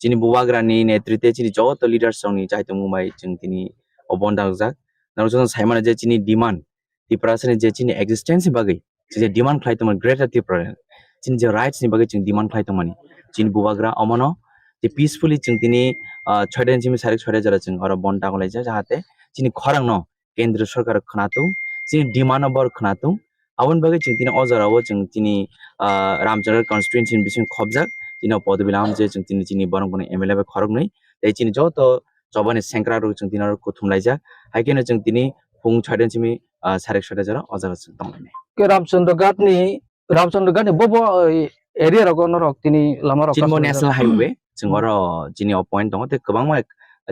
Chini bubagrani netritwe chini joto leaders rokni chaitongmung bai chwng tini o bon dakukjak. Norok joto saimano je chini demand, Tiprasani je chini existence ni bagwi chini je demand khlai tongmani Greater Tipraland, chini je rights ni bagwi chwng demand khlai tongmani, chini bubagra omono je peacefully chwng tini, ah, soita ni simi sarik soita jora chwng oro bon dakulaijak, jahate chini khorang no Kendriya Sorkar khwnatung, chini demand no borok khwnatung. Aboni bagwi chwng tini o jora o chwng tini, ah, Ramchandra constituency ni bising khobjak, tini o podobi lam je chwng tini chini borok boni M L A bai khoroknwi, tei chini joto chobani sengkrak rok chwng tini oro kuthum laijak. Hai kheno chwng tini phung soita ni simi, ah, sarik soita jora o jaga chwng tonglainai. Ke Ramchandra Ghat ni Ramchandra Ghat ni bo bo, eh, area rogo norok tini lama rok chini bo kasu national highway, chwng oro chini o point tongo, tei kwbangma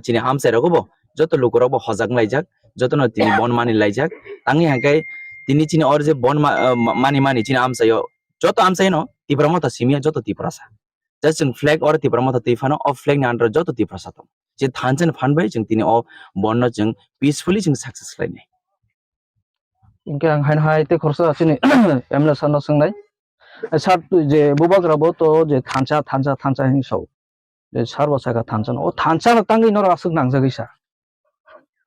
chini amchai rogo bo joto lukurok bo hojak wnglaijak, jotono tini bon mani laijak. Tangwi hangkhe tini chini oro je bon ma-, ah, ma-, mani mani chini amchaio, joto amchaino Tipra Motha simi ya joto Tiprasa. Just chwng flag oro Tipra Motha twi phano o flag ni under o joto Tiprasa tongo. Je thansa ni phan bai chwng tini o bon no chwng peacefully chwng success khlainai. Hinkhe ang haino hai tei khoroksa chini M L A sir no swngnai. Sir, je bubagra bo to je thansa, thansa, thansa hinwi sao. Je sir bo sakha thansa no. O thansa no tangwi norok aswk nangjagwi sa.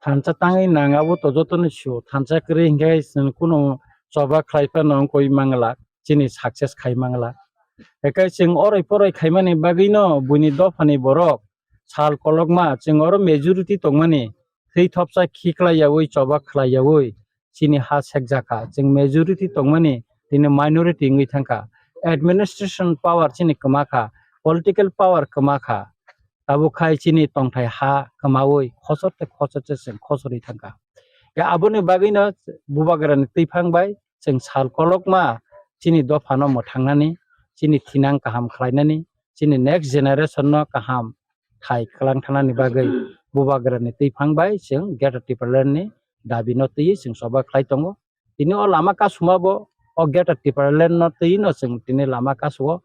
Thansa tangwi nang abo to jotono sio. Thansa kwrwi hinkhe chwng kuno choba khlai phano wngkoi mangla, chini success khai mangla. Ekai chwng oroi poroi khaimani bagwino buini dophani borok sal kolokma chwng oro majority tongmani. thwi thopsa khiklai yaui, choba khlai yaui chini ha sekjakha. Chwng majority tongmani tini minority wngwi thangkha. Administration power chini kwmakha, political power kwmakha. Tabuk khai chini tongthai ha kwmaui khosor tei khosor se chwng khosorwi thangkha. Ya aboni bagwino Bubagrani twiphang bai chwng sal kolokma chini dophano mwthangnani, chini thinang kaham khlainani, chini next generation no kaham thai kwlang thanani bagwi Bubagrani twiphang bai chwng Greater Tipraland ni dabi no twiwi chwng choba khlai tongo. Tini o lama kasuma bo o Greater Tipraland no twiwi no chwng tini lama kasuo.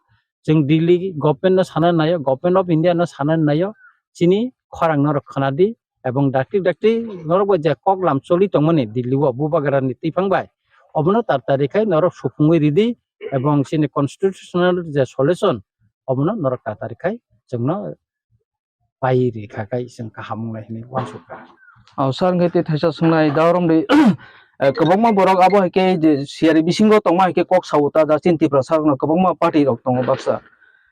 Chwng Delhi government no sana naio, Government of India no sana naio, chini khorang norok khwnadi, ebong dakti dakti norok bai je kok lam choli tongmani Delhi o Bubagrani twiphang bai, obono tar tari khai norok supungwi ridi, ebong chini constitutional je solution obono norok tar tari khai chwngno pai ri kha khai chwng kaham wngnai hinwi uansukha. O sir, hwnkhe tei thaisa swngnai da orom de, eh, kwbangma borok abo hai khe je siyari bisingo tongma hai khe kok sao ta, da chini Tiprasa rokno kwbangma party rok tongo baksa.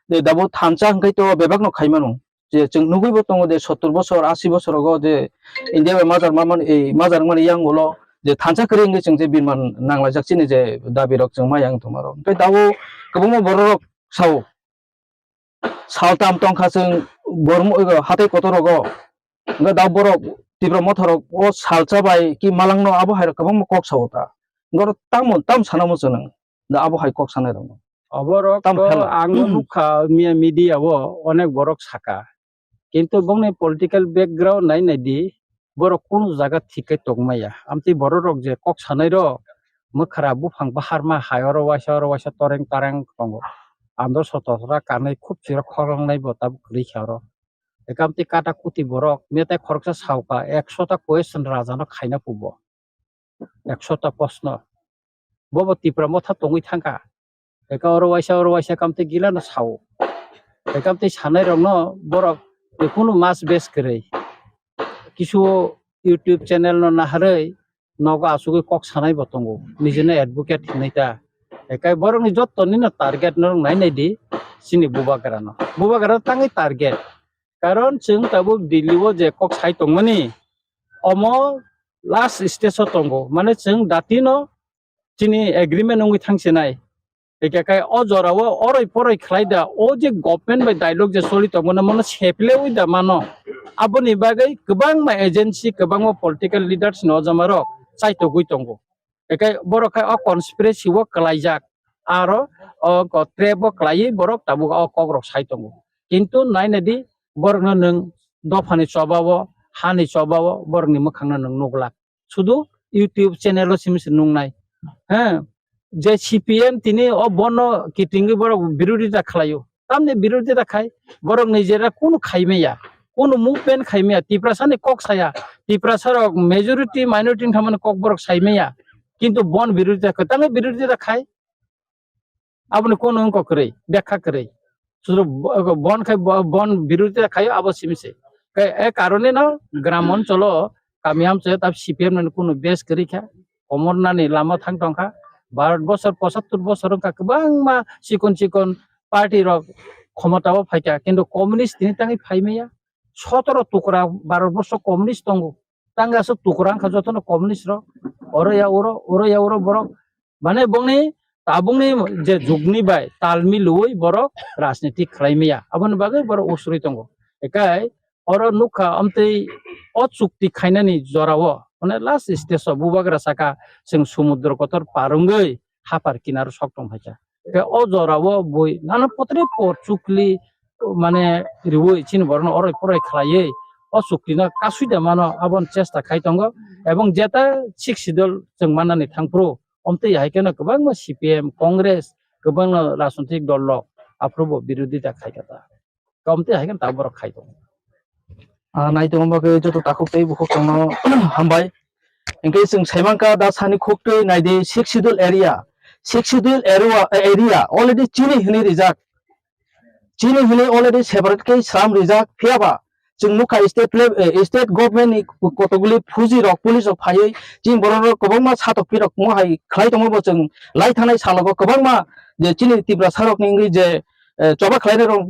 De dabo thansa hwnkhe to bebak no khai mano. Je chwng nugwi bo tongo de sottor bosor, asi bosor rogo je India bai majak ma mani, ei majak mani yang ulo je thansa kwrwi hwnkhe chwng je birman nanglaijak chini je dabi rok chwng ma yang tongma rok. Hwnkhe dabo kwbangma borok rok sao. Saltam tongkha chwng bormo, hatai kotor rogo. Hwnkhe da borok Tipra motha rok o salsa bai ki malangno abo hai rok kwbangma kok sao ta. Hwnkhe oro tamo, tam sanamo chwng nwng. Da abo hai kok sanai rokno. Oborok Tam to phela. Ang nukha miya media o onek borok saka. Kintu bongni political background nai nai di, borok kunu jaga thik khe tongmaya. Amtwi borok rok je kok sanai rok, mwkhra buphang baharma hai oro waisa oro waisa toreng tareng tongo. Andro sototra kanwi khub chiro khorang nai bo tabuk kwrwi khe oro. Ekamtwi kata kuti borok, metai khoroksa sauka, ekshota question rajano khaina pubo. Ekshota proshno. Bobo Tipra motha tongwi thangkha. Eka oro waisa, oro waisa kamtwi gila no sao. Ekamtwi sanai rokno borok kunu mas bes kwrwi. Kisu YouTube channel no naharwi nogo asugwi kok sanai bo tongo. Nijino advocate hinwi ta. Ekai borokni jottoni no target no nai nai di chini Bubagra no. Bubagra tangwi target. Karon chwng tabuk Delhi o je kok sai tongmani, omo last stage o tongo. Mane chwng datino chini agreement wngwi thangsinai. Hwnkhe kai o jorao oroi poroi khlai da, o je government bai dialogue je soli tongmano, mono seplewi da mano. Aboni bagwi kwbangma agency, kwbangma political leaders ni ojamarok chaitogwi tongo. Hwnkhe borok khai o conspiracy o kwlaijak, aro o ko-, trap o kwlaiwi borok tabuk o kokrok sai tongo. Kintu nainadi borokno nwng dophani chobao, hani chobao borokni mwkhangno nwng nukla. Sudu YouTube channel o simi se nungnai. He, je C P M tini o bono kitingwi borok birodita khlaio. Tamni birodita khai, borok nijera kunu khaimaya, kunu movement khaimaya, Tiprasa ni kok saya, Tiprasa rok majority minority ni khamani kok borok saimaya, kintu bon birodita kwtangwi birodita khai, aboni kunu wngkha kwrwi, bekha kwrwi. Sudu bo-, bon khai bo-, bon birodita khaio abo simi se. Kai e karone no gram oncholo kami amchaio tab C P M ni kunu base kwrwi kha. Komornani lama thang tongkha. Bharat bosor pochattor bosor wngkha, kwbangma chikon chikon party rok khomotao phaikha, kintu communist tini tangwi phaimaya. Sotoro tukra Bharat borso communist tongo. Tangwi aswk tukra wngkha jotono communist rok. Oro ya oro, oro ya oro borok. Mane bongni tabukni je jugni bai tal milwi borok rajniti khlaimaya. Aboni bagwi borok usrwi tongo. Ekai oro nukha, amtwi o chukti khainani jorao, mane last stage o Bubagra saka chwng sumudro kotor par wngwi haphar kinaro sok tong phaikha. Khe o jorao bui nana potre por chukli, mane riwi chini borokno oroi poroi khlaiwi o chuktino kasui da mano, aboni chesta khai tongo. Ebong jeta Sixth Schedule chwng mannani thangphuru, omtwi hai kheno kwbangma C P M, Congress, kwbangma rajnotik dol rok aphuru bo birodita khai kha ta. Kamtwi hai khe tabuk borok khai tongo. Ah, nai tongo bagwi joto takhuk tei bukhuk tongno hambai. Hinkhe chwng saimankha da sani khuk twi nai di Sixth Schedule area. Sixth Schedule area, area already chini hwnwi rijak. Chini hwnwi already separate khe sram rijak. Phiyaba chwng nukha state level, eh, state government ni kotokguli fuji rok, police rok phaiwi chini borok rok kwbangma satok pirok mo hai khlai tongma bo chwng lai thanai salogo kwbangma je chini Tiprasa rokni wngwi je, eh, choba khlainai rok,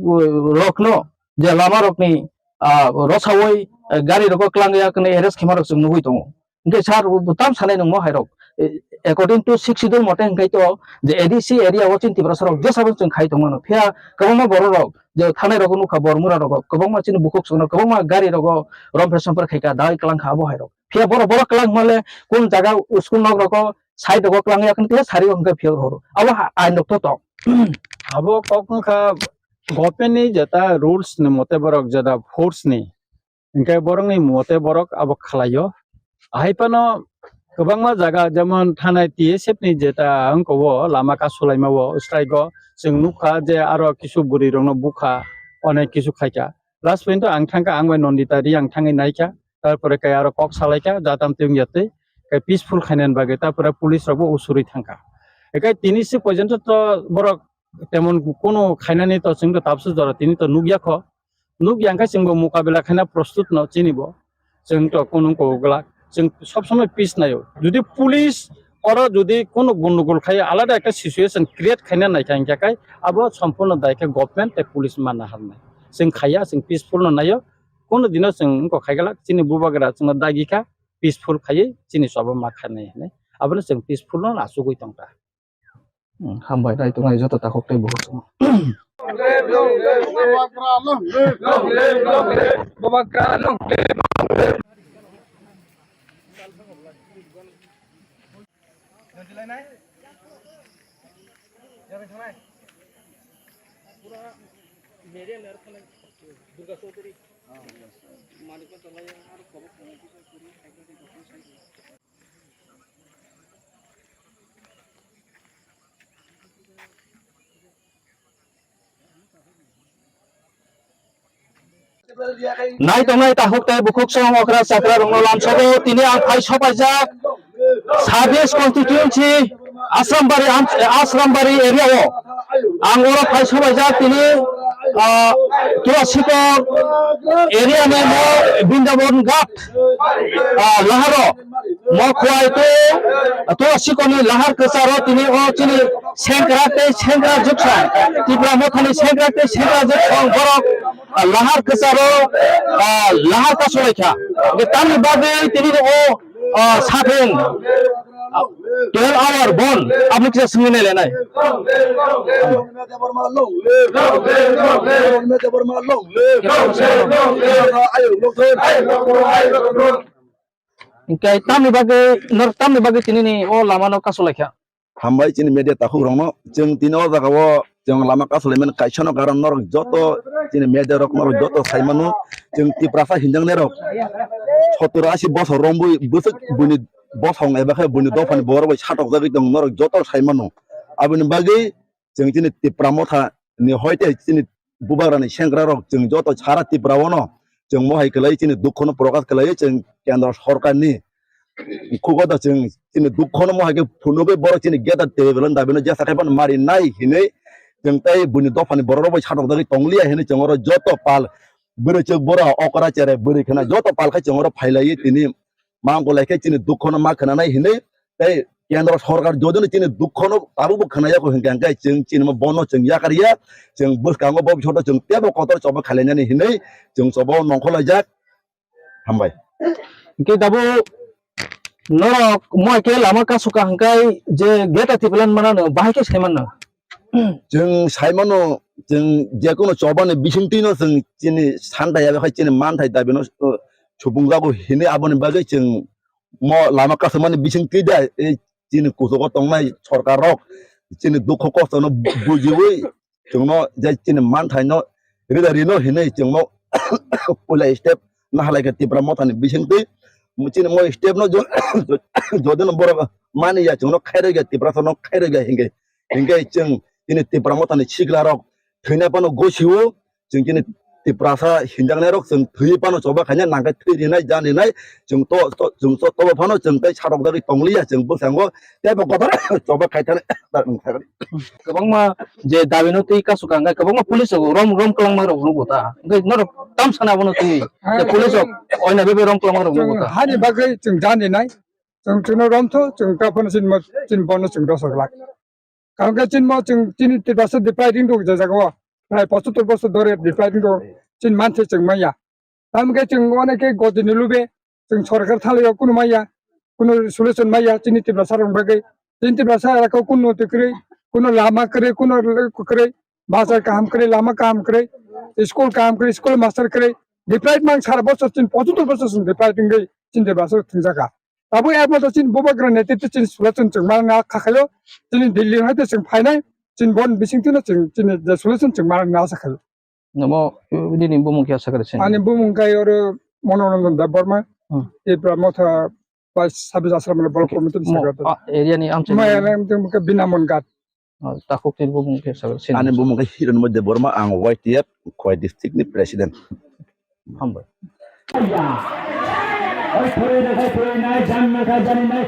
rokno je lama rokni, ah, rosawi eh, gari rogo klang ya kwnwi arrest khaima rok chwng nugwi tongo. Hwnkhe sir, bo tam sanai nungmo hai rok. Eh, according to Sixth Schedule mote hwnkhe to je A D C area o chini Tiprasa rok jesa bo chwng khai tongmano. Phiya kwbangma borok rok je thanai rogo nukha, Bormura rogo kwbangma chini bukhuk songno kwbangma gari rogo rompher sompher khaika, dawai klang kha abo hai rok. Phiya borok, borok klang hwnle kun jaga school nok rogo side rogo klang ya kwnwi sari o hwnkhe phiya horo. Abo ha-, ain rok to tong. Abo kok wngkha government ni jeta rules ni mote borok jeta force ni Hingke borokni mote borok abo khlaio. Ahai phano kwbangma jaga jemon thanai T S F ni jeta wngkha o lama kasulaima o strike o chwng nukha je aro kisu bwrwi rokno bukha onek kisu khaikha. Last point o ang thangkha ang bai Nandita Reang thangwi naikha. Tarpore kai aro kok salaikha jatam twi wngya twi kai peaceful khainani bagwi tarpore police rokbo usurwi thangkha. Ekai tini si porjonto to borok temon kunu khainani to chwngno tabsu jora tini to nukya kho. Nukya hwnkhe chwngbo mukabela khaina prostut no chini bo. Chwng to kunu kok glak. Chwng sob somoi peace naio. Jodi police oro jodi kunu gundugul khai alada ekta situation create khaina naikha hingkha khai abo sompurno daikhe government tei police manna harnai. Chwng khaiya, chwng peaceful no naio. Kunu dino chwng wngkha khai glak chini bubagra chwngno dagi kha peaceful khaiwi chini choba ma khainai hinwi. Abono chwng peaceful no achugwi tongkha. Hmm, hambai, nai tongnai joto takhuk tei bukhuk song. Nai tongnai takhuk tei bukhuk song okra chakra rokno lamsogo tini ang phai sopaijak sabis constituency Asrambari, Am-, Asrambari area o ang oro phai sopaijak tini, ah, Tulasikor area ni mo Brindaban Ghat, ah, laharo mo khwlai tei Tulasikorni lahar kwcharo tini o chini sengkrak tei sengkrak juksong, Tipra Mothani sengkrak tei sengkrak juksong borok, ah, lahar kwcharo, ah, lahar kasulaikha. Hwnkhe tamni bagwi tini o, ah, sathung, ah, twelve hour bon aboni kisa swngwi nailainai. Hingke tamni bagwi, nor tamni bagwi tinini o lama no kasulaikha? Hambai chini media takhuk rokno, chwng tini o jaga o chwng lama kasulaimani kaisa no karon norok joto chini media rok norok joto saimano, chwng Tiprasa hinjaknai rok sottor ashi bosor romwi bwswk buini bosong eba khe buini dophani borok bai satokjagwi tong norok joto saimano. Aboni bagwi chwng chini Tipra Motha ni hoite chini bubagrani sengkrak rok chwng joto sara Tripura o no chwng mohai kwlai chini dukho no prokash kwlai chwng kendro sorkar ni khugo da chwng chini dukho no mohai khe phunugwi borok chini geta tebebelon dabi no jesa khai phano mari nai hinwi chwng tei buini dopha ni borok rok bai satok jagwi tong liya hinwi chwng oro joto pal bwrwi chwk bura okra chere bwrwi khna joto pal khai chwng oro phai lai tini ma ongkho lai khe chini dukho no ma khna nai hinwi tei kendro sorkar jodi no chini dukho no tabuk bo khna yakho hinkhe hinkhe chwng chini bono chwng yakar ya chwng bwskango bo bisoto chwng tebo kotor choba khailainani hinwi chwng choba o nongkhor laijak. Hambai. Hinkhe dabo norok moi khe lama kasukha hinkhe je geta tipilan manano bahai khe saimanno. Chwng saimano chwng jekunu chobani bisingtwino chwng chini santa ya khai chini manthai dabino uh, supungjago hinwi aboni bagwi chwng mo lama kasukmani bisingtwi da ei chini kuchugo tongnai sorkar rok chini dukho kosto no bujiwi chwngno je chini manthaino rida rino hinwi chwngno puila step nahalai khe Tipra Mothani bisingtwi chini mo step no jo-, jo-, jodi no borok mani ya chwngno khairoi ya Tiprasa no khairoi ya hinkhe hinkhe chwng chini Tipra Mothani sikla rok thwina phano gosio chwng chini Tiprasa hinjaknai rok chwng thwi phano choba khaina nangkhe thwi rinai jan rinai chwng to, to chwng to tobo phano chwng tei satok jagwi tongliya chwng bwskango teibo kotor choba khaithani. Kwbangma je dabino twi kasukha hwnkhe kwbangma police rok rom, rom kwlangma rok nugo ta. Hwnkhe norok tam sana abono twi je police rok oina bebe rom kwlangma rok nugo ta. Hani bagwi chwng jan rinai, chwng chwngno romtho, chwng ta phano chini mo, chini bono chwng rosok lak. Karon khe chini mo chwng chini Tiprasa depriving rok je jaga o. Prai pochattor bosor dhore depriving rok chini manthe chwng manya. Tamkhe chwng onek khe gotini lube, chwng sorkar thalio kunu maya, kunu solution maya chini Tiprasa rok bagwi. Chini Tiprasa rok kunu twi kwrwi, kunu lama kwrwi, kunu kwrwi, bazar kaham kwrwi, lama kaham kwrwi, school kaham kwrwi, school master kwrwi. Deprive mang sara bochor chini pochottor bochor chini deprive wngwi chini Tiprasa rok thwngjakha. Tabuk ekmatro chini bubagra netrito chini solution chwng manna kha khaio, chini Delhi hai to chwng phainai, chini bon bisingtwino chwng chini je solution chwng manna asa khaio. Namo, nini bumung khe asa kwrwi sini? Ani bumung khe oro Monoranjan Debbarma, Hmm. Tipra Motha bai sabis asram block committee ni Mo-, secretary. A, area ni amchai Maya ni? Nang tong khe Binamon Ghat. Ah, takhuk ni bumung khe asa kwrwi sini? Ani bumung khe Hiranmoy Debbarma, ang Y T F Khowai district ni president. Hambai. Oi, phwrwinai, phwrwinai, janmai, janmai.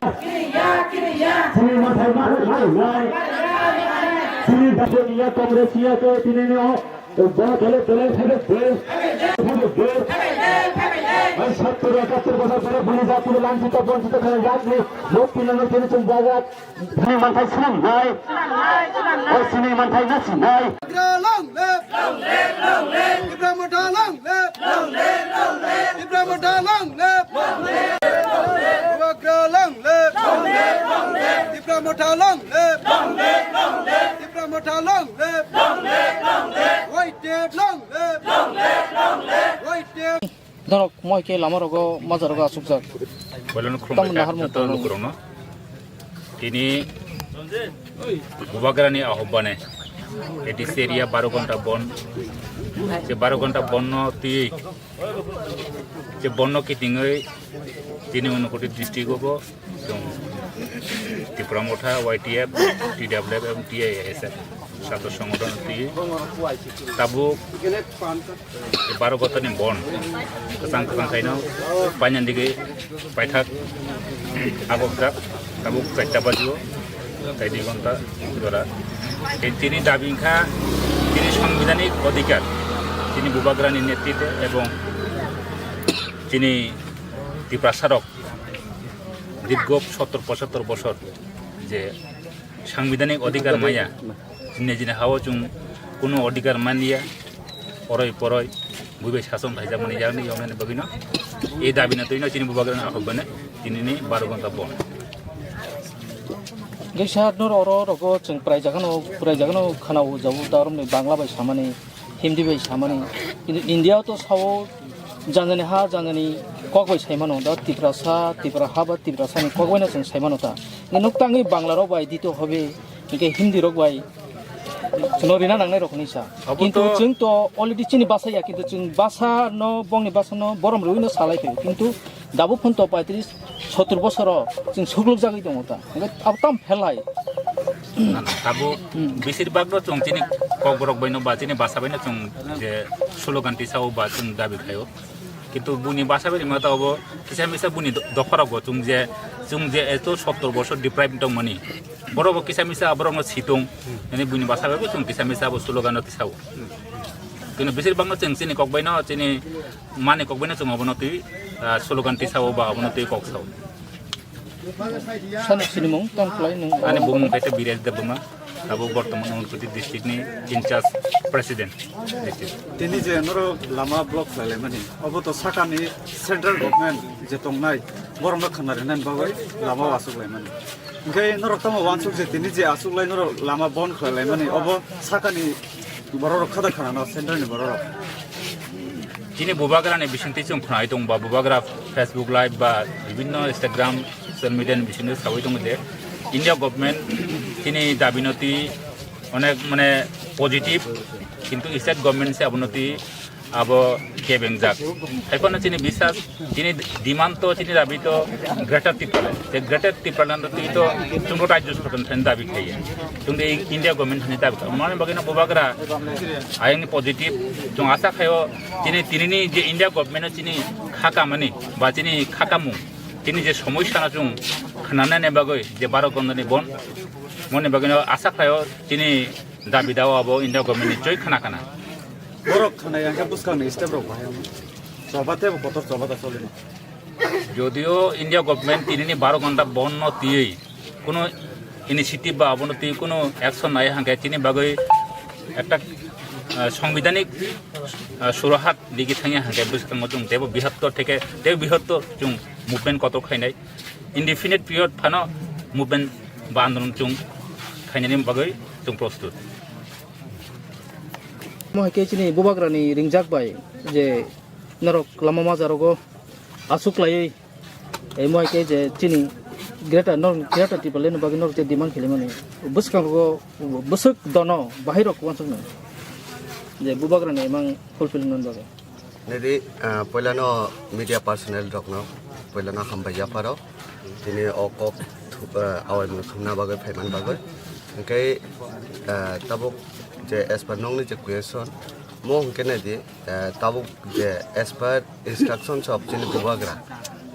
Sini manthai ma, ma, ma. Sini dapur iya, Congress iya, ke tini ni o. Dole, dole, dole, dole, dole. Oi, sottor, ekattor bosor dhore bini jati ni lanchito, bonchito khana jat ni. Lok tini ni tini chum jagat. Sini manthai sinam nai. Oi, sini manthai nasi nai. Bubagra long live! Long live, long live! Tipra Motha long live! Long live, long live! Tipra Motha long live! Long live, long live! Bubagra long live! Long live, long live! Tipra Motha long live! Long live, long live! Tipra Motha long live! Long live, long live! White tape long live! Long live, long live! White tape. Norok moi khe lama rogo maja rogo achukjak. Boilono khulumbai Tamoni kha, nahar mung joto tongmani. Lukurokno. Tini Bubagrani ahobane, A D C area baro ghonta bon. Je baro ghonta bonno twi, je bonno kitingwi tini Unakoti district o bo chwng Tipra Motha, Y T F, T W F ebong T I S F sato songothon twi tabuk baro ghonta ni bon kwchang kwchang khaino painani digwi paithak abokjak tabuk chaita bajio. Tai dui ghonta jora. Tei chini dabi wngkha chini sangbidhanik odhikar, chini Bubagrani netritwe ebong chini Tiprasarok dirgho sottor pochottor bosor je sangbidhanik odhikar maya, jini jini hao chwng kunu odhikar manliya, oroi poroi, buibai sason thaijakmani yakni yoknani bagwino. E dabino twino chini Bubagrani ahobane tinini baro ghonta bon. Gisa nor oro rogo chwng prai jagano, prai jagano khana o jabu da romni Bangla bai samani, Hindi bai samani. Kintu India o to sao janjani ha, janjani kok bai saimano. Da Tiprasa, Tipra ha ba Tiprasani kok bai no chwng saimano ta. Nukta wngwi Bangla rok bai dito hobe, hingke Hindi rok bai. Chwngno rina nangnai rok hinwi sa. Abo kintu to chwng to already chini basa ya, kintu chwng basa no, bongni basa no borom rwino salai khayo. Kintu dabu phun to paitris sottur bosoro chwng sukluk jagwi tongo ta. Hingke abo tam phelai. Tabuk Hmm. Besir bag no chwng chini kokborok bai no ba chini basa bai no chwng je slogan tisao ba chwng dabi khayo. Kintu buni basa bai rima ta obo kisa misa buni do-, dopha rok bo chwng je, chwng je eto sottor bosor deprive tongmani. Borok bo kisa misa borok no situng. Nini buini basa bai bo chwng kisa misa bo slogan no tisao. Kino besir bang no chwng chini kok bai no, chini mani kok bai no chwng obo no twi, ah, slogan tisao ba obo no twi kok sao. Sano sinimung tong khlai nung. Ani bumung khe Biraj Debbarma. Abo bortoman Unakoti district ni in charge president district. Tini je norok lama block khlai laimani, obo to sakani central government je tongnai, borok no khna rinani bagwi lama aswk laimani. Hingke norok tamo wansuk je tini je aswk lai norok lama bon khlai laimani, obo sakani borok rok khada khana no central ni borok rok. Chini Bubagra ni bisingtwi chwng khwnai tong ba Bubagra Facebook live ba bibinno Instagram social media ni bisingtwi sawi tongo je India government chini dabi no twi onek mane positive, kintu state government se abono twi abo kebengjak. Haiphano chini bisas, chini demand to, chini dabi to Greater Tipraland. Je Greater Tipraland to twi to chwngno rajyo sorkar thani dabi khaiya. Chwngno India government thani dabi khaiya. Mani bagwi no Bubagra ayang ni positive, chwng asa khaio chini tinini je India government no chini khakamani ba chini khakamung, chini je somosya no chwng khnanani bagwi je baro ghonta ni bon, moni bagwi no asa khaio chini dabi dao abo India government ni choi khna khna. Borok khna yang khe bwskang ni step rok bahai. Choba tei bo kotor choba da choli. Jodio India government tinini baro ghonta bon no tiyui kuno initiative ba abono tiyui kuno action nai hangkhe chini bagwi ekta Ah, songbidanik, ah, surahat digi thangya hangke bwskango chwng tebo bihottor theke tebo bihottor chwng movement kotor khainai. Indefinite period phano movement ba andolon chwng khainani bagwi chwng prostut. Mo hai khe chini bubagrani ringjak bai je norok lama majarogo aswk laiwi, eh, mo hai khe je chini Greater Nor-, Greater Tipraland ni bagwi norok je demand khilaimani bwskango bwswk dono bahai rok uansuknai je bubagrani imang fulfill wngna bagwi. Nidi, ah, poilano media personnel rokno poilano hambai yapharo. Tini o kok thu-, ah, awaimung thumna bagwi, phaiman bagwi. Hwnkhe, ah, tabuk je as per nokni je question, mo hwnkhe nai di, ah, tabuk je as per instructions of chini bubagra,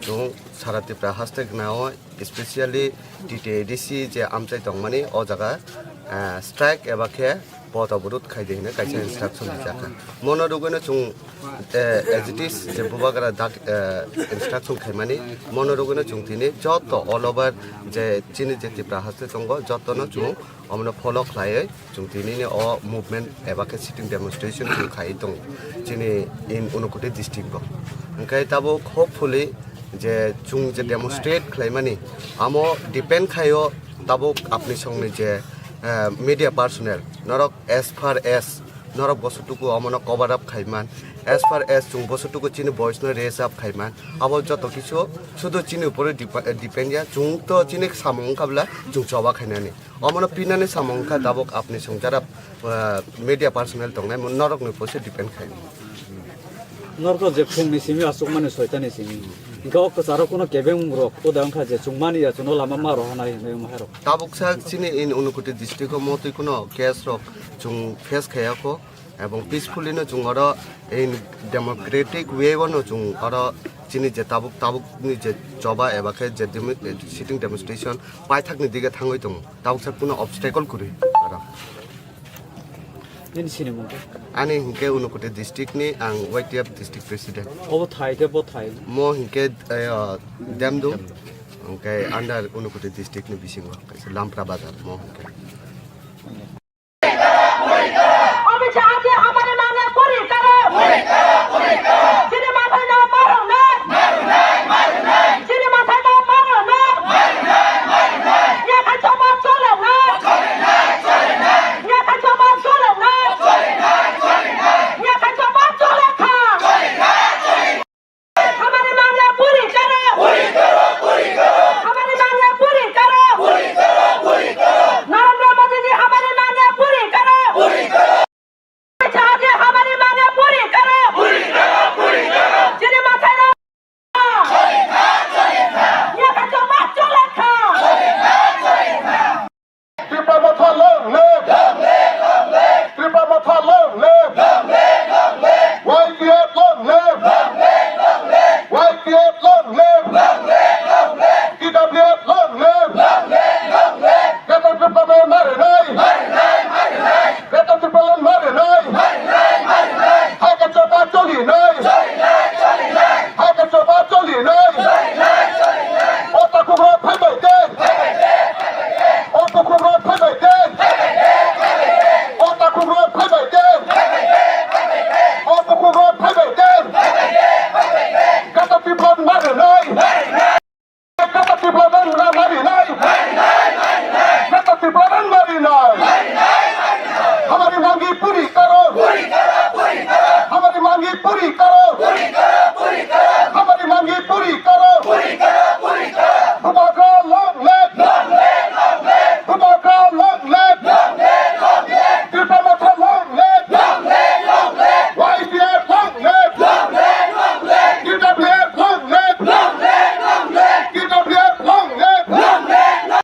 chwng sara Tripura haste gwnao, especially T T A D C je amchai tongmani o jaga, ah, strike eba khe poto borot khai di hinwi kaisa instruction rijak kha. Mono rwgwino chwng, eh, as it is je bubagra dak, eh, instruction khaimani, mono rwgwino chwng tini joto all over je chini je Tripura haste tongo, jotono chwng omono follow khlaiwi chwng tinini o movement eba khe sitting demonstration chwng khaiwi tongo chini in Unakoti district o. Hwnkhe tabuk hopefully je chwng je demonstrate khlaimani, amo depend khaio tabuk apni songni je, eh, media personnel, norok as far as norok bosotuku omono cover up khaiman, as far as chwng bosotuku chini voice no raise up khaiman, abo joto kisu sudu chini upore dipa-, depend ya, chwng to chini samung wngkha bwla chwng choba khainani. Omono pinani samung wngkha tabuk apni song jara, ah, media personnel tongnai, mo-, norokni poise depend khai. Norokno je phungni simi aswkmani soitani simi. Hwnkhe o kwcharo kuno kebengmung rok uda wngkha je chwngmani ya chwngno lama ma rohornai hinwi wngma hai rok. Tabuk sak chini in Unakoti district o motwi kuno case rok chwng face khaiya kho. Ebong peacefully no chwng oro in democratic way o no chwng oro chini je tabuk tabuk ni je choba eba khe je demo-, sitting demonstration paithak ni dige thangwi tongo, tabuk sa kuno obstacle kwrwi oro. Nini sinimung khe? Ani hwnkhe Unakoti district ni, ang Y T F district president. Obo thai khe bo thai? Mo hwnkhe, eh, Demdum, hwnkhe under Unakoti district ni bisingo kaisa Lampra bazar mo hwnkhe. Amit शाह जी हमारी मांगे पूरी करो। पूरी करो, पूरी करो। Chini mathai no marunai. Marunai, marunai. Chini mathai no marunai. Marunai, marunai. Yakha choma chole na. Chole na, chole na. Yakha choma chole na. Chole na, chole na. Yakha choma chole kha. Chole na, chole na. हमारी मांगे पूरी करो। पूरी करो, पूरी करो। हमारी मांगे पूरी करो। पूरी करो, पूरी करो। नरेंद्र मोदी जी हमारी मांगे पूरी करो। पूरी करो। अमित शाह जी हमारी मांगे पूरी करो। पूरी करो, पूरी करो। Chini mathai no. Chole kha, chole kha. Yakha choma chole kha. Chole kha, chole kha. Tipra Motha long live! Long live, long live! Tipra Motha long live! Long live, long live! Y T F long live! Long live, long live! Y T F long live! Long live, long live! T W F long live! Long live, long live! Greater Tipraland marinai! Marinai, marinai! Greater Tipraland marinai! Marinai, marinai! Hakhe choba cholinai! Cholinai, cholinai! Hakhe choba cholinai! Cholinai, cholinai! O takhuk rok phaibai de! Phaibai de, phaibai de! O takhuk rok phaibai de! Phaibai de, phaibai de! O takhuk rok phaibai de! Phaibai de, phaibai de! O takhuk rok phaibai de! Phaibai de, phaibai de! Greater Tipraland marinai! Marinai! Greater Tipraland marinai! Marinai, marinai! Greater Tipraland marinai! Marinai, marinai! हमारी मांगी पूरी करो! पूरी करो, पूरी करो! हमारी मांगी पूरी करो! पूरी करो, पूरी करो! हमारी मांगी पूरी करो! पूरी करो, पूरी करो! Bubagra long live! Long live, long live! Bubagra long live! Long live, long live! Tipra Motha long live! Long live, long live! Y T F long live! Long live, long live! T W F long live! Long live, long live! T W F long live! Long live, long live!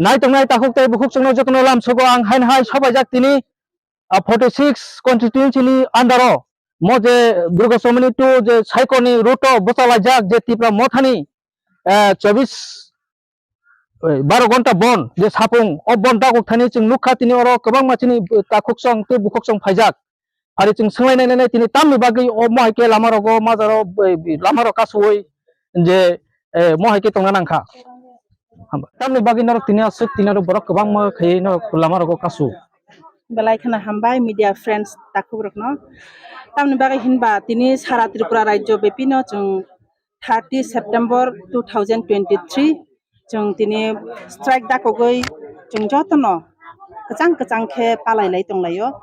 Naitongnai takhuk tei bukhuk chwngno jotono lamsogo ang haino hai sobaijak tini, ah, forty six constituency ni under o mo je Durga Chomoni two je Saikoni route o bwchalaijak je Tipra Mothani, eh, chobis, eh, baro gonta bon je sapung o bon dagok thani chwng nukha tini oro kwbangma chini takhuk chwng tei bukhuk chwng phaijak. Ari chwng swnglainai nai tini tamni bagwi o mohai khe lama rogo majaro, eh, lama rok kasuwi je, eh, mohai khe tongna nangkha. Hamba. Tamni bagwi norok tini aswk tini norok borok kwbangma khaiwi norok lama rogo kasu. Belai kheno hambai media friends takhuk rokno. Tamni bagwi hinba tini sara Tripura rajyo bepino chwng thirty September two thousand twenty-three chwng tini strike dakogwi chwng jotono kwchang kwchang khe palai lai tonglaio.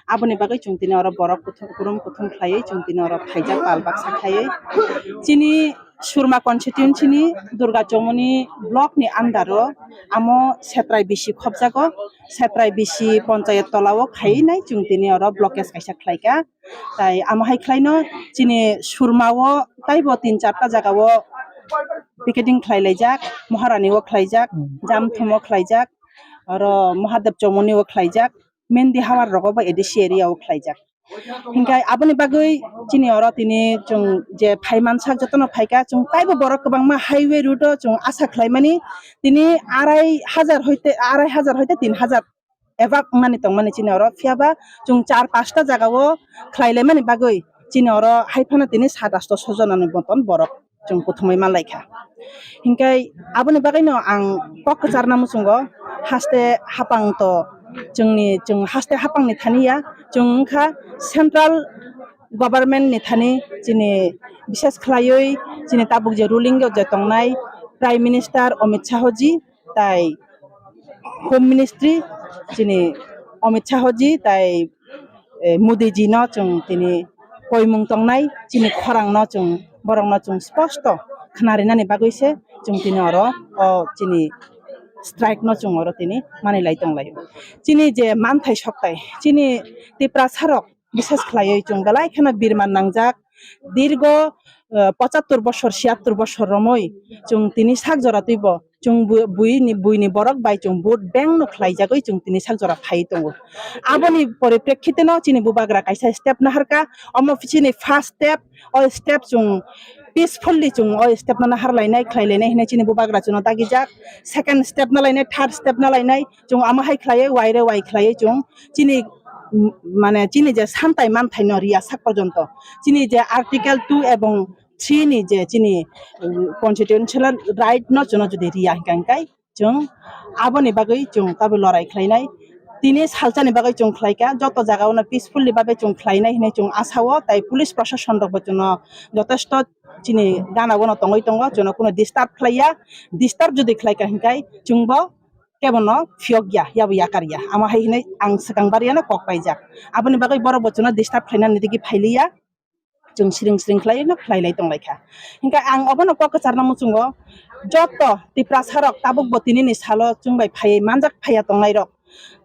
Aboni bagwi chwng tini oro borok kuthum kurum kuthum khlaiwi chwng tini oro phaijak pal baksa khlaiwi. Chini Surma constituency ni Durga Chomoni block ni under o amo Setrai bisi khopjago, Setrai bisi ponchayat tola o khainai chwng tini oro blockage kaisa khlaika. Tai amo hai khlaino chini Surma o taibo tin charta jaga o picketing khlai laijak, Maharani o khlaijak, Jamthum o khlaijak, oro Mahadev Chomoni o khlaijak, Mendi Hawar rogo bo A D C area o khlaijak. Hinkhe aboni bagwi chini oro tini chwng je phaimansak jotono phaika chwng taibo borok kwbangma highway route o chwng asa khlaimani tini arai hajar hoite, arai hajar hoite tin hajar ebak wngnani tongmani chini oro, phiyaba chwng char pasta jaga o khlai laimani bagwi chini oro hai phano tini sat asto so jona ni moton borok chwng kuthumwi manlaikha. Hinkhe aboni bagwino ang kok kwcharna muchungo, haste hapang to chwngni, chwng haste hapangni thani ya, chwng wngkha central government ni thani, chini bishes khlaiwi chini tabuk je ruling o je tongnai Prime Minister Amit Shah ji, tai Home Ministry chini Amit Shah ji tai, eh, Modi ji no chwng tini koimung tongnai, chini khorang no chwng, borok no chwng sposto khna rinani bagwi se chwng tini oro o chini strike no chwng oro tini manwi lai tong lai. Chini je manthai soktai, chini Tiprasa rok bises khlaiwi chwng belai kheno birman nangjak. Dirgo, eh, pochattor bosor, siyattor bosor romwi chwng tini sak jora twibo chwng bu-, buini, buini borok bai chwng vote bank no khlaijagwi chwng tini sak jora phaiwi tongo. Aboni poriprekhite no chini bubagra kaisa step naharka, omo chini first step, o step chwng peacefully chwng o step no nahar lainai, khlai lainai hinwi chini bubagra chwngno dagijak. Second step na lainai, third step na lainai, chwng amo hai khlaiwi, waire wai khlaiwi chwng chini, m-, mane chini je santai manthai no riya sak porjonto, chini je Article two ebong three ni je chini, um, constitutional right no chwngno jodi riya hinkha hinkai chwng aboni bagwi chwng tabuk lorai khlainai. Tini salsani bagwi chwng khlaikha, joto jaga o no peacefully bagwi chwng khlainai hinwi chwng asao, tai police proshashan rok bo chwngno jotesto chini gana o no tongwi tongo, chwngno kuno disturb khlaiya. Disturb jodi khlaikha hinkai chwngbo kebono phiyok ya, yabo yakar ya. Amo hai hinwi ang swkang bariano kok paijak. Aboni bagwi borok bo chwngno disturb khlainani digi phailiya. Chwng siring siring khlai no khlai lai tong lai kha. Hinkhe ang obono kok kwcharna muchungo, joto Tiprasa rok tabuk bo tinini salo chwng bai phaiwi manjak phaiya tongnai rok.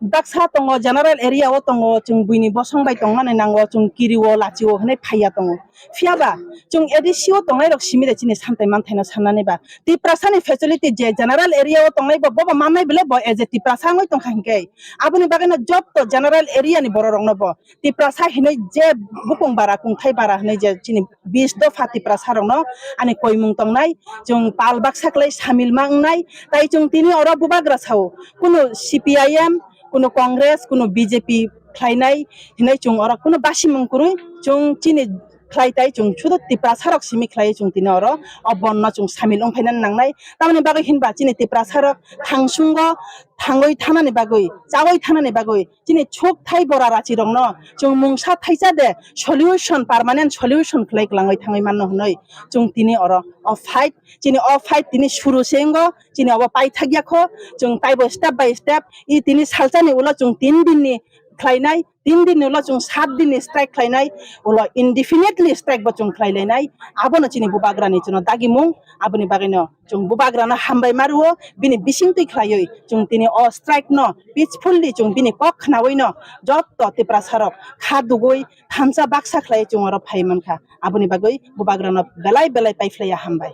Baksa tongo, general area o tongo, chwng buini bosong bai tongmani nango, chwng kiri o, lachi o hinwi phaiya tongo. Phiyaba chwng A D C o tongnai rok simi de chini santai manthaino sannani ba. Tiprasa ni facility je general area o tongnai bo, bobo mannai bele bo as a Tiprasa wngwi tongkha hinkhe. Aboni bagwi no joto general area ni borok rok no bo Tiprasa hinwi je bukung bara, kungthai bara hinwi je chini bis dopha Tiprasa rokno ani koimung tongnai, chwng pal baksa kwlai samil ma wngnai, tai chwng tini oro bubagra sao, kunu C P I M, kunu Congress, kunu B J P khlainai hinwi chwng oro kunu basimung kwrwi chwng chini khlai tai chwng sudu Tiprasa rok simi khlai chwng tini oro o bon no chwng samil wngphaina nangnai, tamoni bagwi hinba chini Tiprasa rok thangsungo thangwi thanani bagwi, chawi thanani bagwi, chini chukthai bora rachi rokno chwng mungsa thaisa de solution, permanent solution khlai kwlangwi thangwi manno hwnwi chwng tini oro o fight, chini o fight tini suru se wngo, chini obo paithak ya kho, chwng taibo step by step, i tini salsani ulo chwng tin dinni khlainai, tin dinni ulo chwng sat dinni strike khlainai, ulo indefinitely strike bo chwng khlai lainai, abono chini bubagrani chwngno dagimung, aboni bagwino chwng bubagrano hambai ma rwo, bini bisingtwi khlaiwi chwng tini o strike no peacefully chwng bini kok khnawi no joto Tiprasa rok kha dugwi thansa baksa khlai chwng oro phai mankha, aboni bagwi bubagrano belai belai paiphlaiya hambai.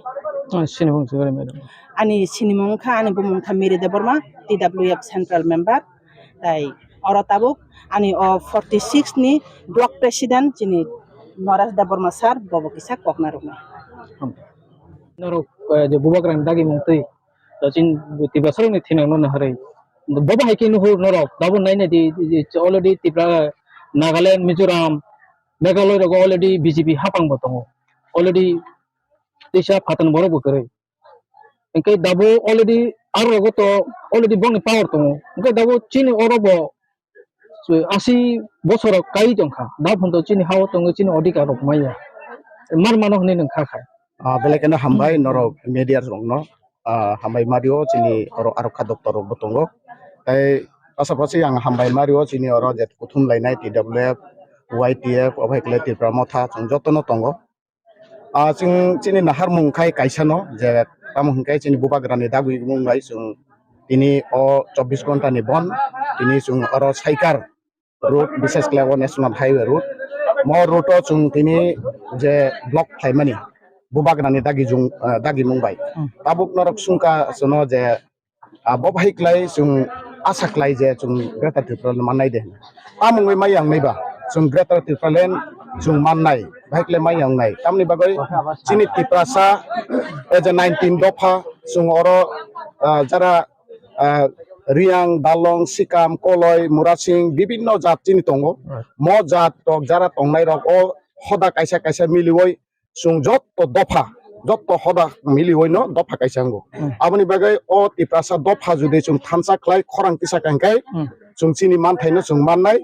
Ah, sinimung sibari madam. Ani sinimung kha, ani bumung kha Mary Debbarma, T W F Central Member. Tai oro tabuk ani o forty six ni Block President chini Noresh Debbarma sir, bobo kisa kokna rwknai. Norok, eh, je bubagrani dagi mung twi, to chin Tiprasa rokni thinang no naharwi. Bobo hai khe nuhur norok, dabo nai nai di, di, di, already Tripura, Nagaland, Mizoram, Meghalaya rogo already B J P hapang bo tongo. Already teisa phatani borok bo kwrwi. Hingke dabo already aro rogo to already bongni power tongo. Hingke dabo chini oro bo asi bosor kai tongkha. Da phunto chini hao tongo, chini odhikar rok maya. Mar mano hwnwi nwng kha khai. Ah, belai kheno hambai norok media rokno. Ah, hambai mario chini oro arokha doctor rok bo tongo. Tai pasapasi ang hambai mario chini oro je kuthum lainai T W F, Y T F, obo hai khe Tipra Motha chwng jotono tongo. Ah, chwng chini naharmung khai kaisano je tamo hwnkhe chini bubagrani dagwi wngmung bai chwng tini o chobbish ghonta ni bon tini chwng oro saikar road, bishes khlai o national highway road. Mo road o chwng tini je block khlaimani bubagrani dagi jung, ah, dagi mung bai. Hmm. Tabuk norok sungka sono je, ah, bo bahai klai chwng asa klai je chwng Greater Tipraland mannai de. Tamungwi mai yang nai ba chwng Greater Tipraland chwng mannai, bahai klai mai yang nai. Tamni bagwi chini Tiprasa as a nineteen dopha chwng oro, ah, jara, ah, Riang, Dalong, Sikam, Koloi, Murasing, bibinno jat chini tongo. Mo jat tok jara tongnai rok o hoda kaisa kaisa miliwi chwng jotto dopha, jotto hoda miliwi no dopha kaisa wngo. Hmm. Aboni bagwi o Tiprasa dopha judi chwng thansa khlai khorang tisa kha hwnkhe, hmm, chwng chini manthaino chwng mannai,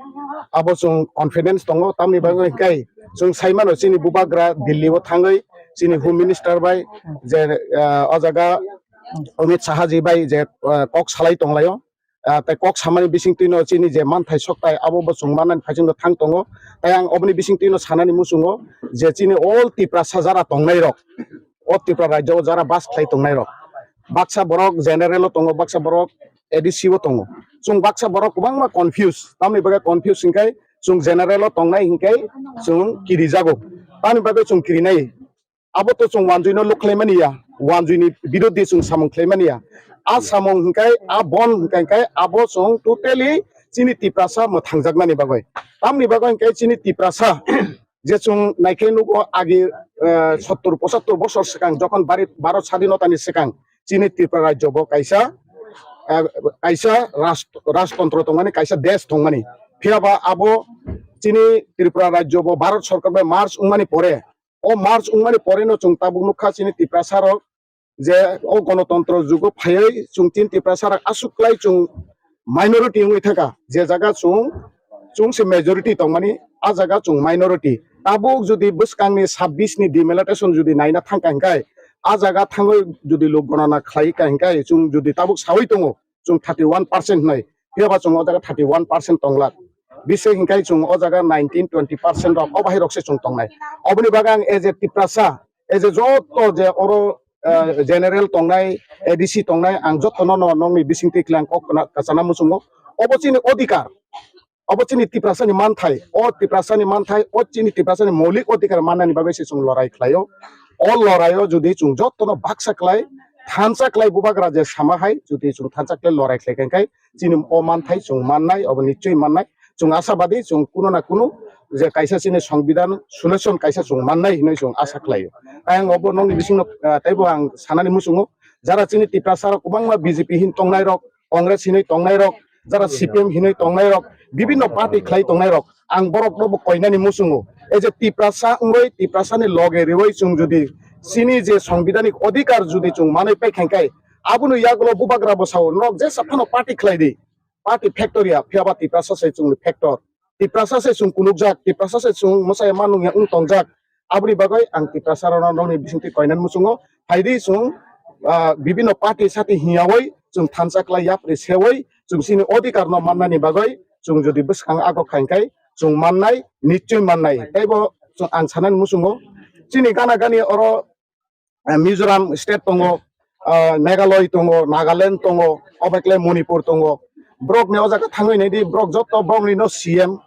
abo chwng confidence tongo. Tamni bagwi hwnkhe chwng saimano chini bubagra Delhi o thangwi chini Home Minister bai je, ah, o jaga Amit Shah ji bai je, ah, kok salai tonglaio. Ah, tei kok samani bisingtwino chini je manthai sokthai abo bo chwng mannani phaichwngno thang tongo. Tei ang oboni bisingtwino sanani muchungo je chini all Tiprasa jara tongnairok, o Tripura rajyo o jara bas khlai tongnairok, baksa borok general o tongo, baksa borok A D C o tongo. Chwng baksa borok kwbangma confuse, tamni bagwi confuse hwnkhe chwng general o tongnai hwnkhe chwng kirijago, tamni bagwi chwng kirinai. Abo to chwng wanjui no luk khlai mani ya, wanjui ni birodhi chwng samung khlai mani ya. A samung hwnkhe, a bon hwnkhe, hwnkhe abo chwng totally chini Tiprasa mwthangjaknani bagwi. Tamni bagwi hwnkhe chini Tiprasa je chwng naikhe nugo agi, eh, sottor pochattor bosor swkang jokhon bari-, Bharat sadhinotani swkang chini Tripura rajyo bo kaisa, eh, kaisa ras-, rajtontro tongmani, kaisa desh tongmani. Phiya ba abo chini Tripura rajyo bo Bharat sorkar bai merge wngmani pore, o merge wngmani pore no chwng tabuk nukha chini Tiprasa rok je o gonotontro jugo phaiwi chwng chini Tiprasa rok aswk klai chwng minority wngwi thangkha, je jaga chwng, chwng se majority tongmani, a jaga chwng minority. Tabuk jodi bwskangni sabbish ni delimitation jodi naina thangkha hwnkhe, a jaga thangwi jodi lok gonana khlai kha hwnkhe, chwng jodi tabuk sawi tongo, chwng thirty one percent hinwi, phiya ba chwng o jaga thirty one percent tongla. Bisi hinkhai chwng o jaga nineteen twenty percent rok, o bahai rok se chwng tongnai. Oboni bagwi ang as a Tiprasa, as a joto je oro, eh, general tongnai, A D C tongnai, ang jotono no nokni bisingtwi klang kok kana-, kachana muchungo. Obo chini odhikar, obo chini Tiprasani manthai, o Tiprasani manthai, o chini Tiprasani moulik odhikar mannani bagwi se chwng lorai khlaio. O loraio jodi chwng jotono baksa khlai, thansa khlai bubagra je sama hai, jodi chwng thansa khlai lorai khlai kha khe, chini o manthai chwng mannai, obo nichoi mannai. Chwng asabadi chwng kuno na kuno je kaisa chini songbidan solution kaisa chwng mannai hinwi chwng asa khlaio. Tei ang obo nokni bisingno, ah, teibo ang sanani muchungo, jara chini Tiprasa rok kwbangma B J P hin tongnai rok, Congress hinwi tongnai rok, jara C P M hinwi tongnai rok, bibinno party khlai tongnai rok, ang borok no bo koinani muchungo. Ei je Tiprasa wngwi, Tiprasani loge riwi chwng jodi chini je songbidanik odhikar jodi chwng manwi pai kha khe, abono yagulo bubagra bo sao, norok jesa phano party khlai di, party factor ya, phiya ba Tiprasa se chwngni factor. Tiprasa se chwng kunukjak, Tiprasa se chwng mwsai manung ya wng tongjak. Aboni bagwi ang Tiprasa rokno nokni bisingtwi koinani muchungo. Phaidi chwng, ah, bibinno party sati hiyawi chwng thansa khlai yapri sewi chwng chini odhikar no mannani bagwi chwng jodi bwskang agok kha khe chwng mannai, nichoi mannai. Teibo chwng ang sanani muchungo chini gana gani oro, eh, Mizoram state tongo, ah, Meghalaya tongo, Nagaland tongo, obaikle Manipur tongo. Borok ni o jaga thangwi naidi, borok joto borok ni no C M,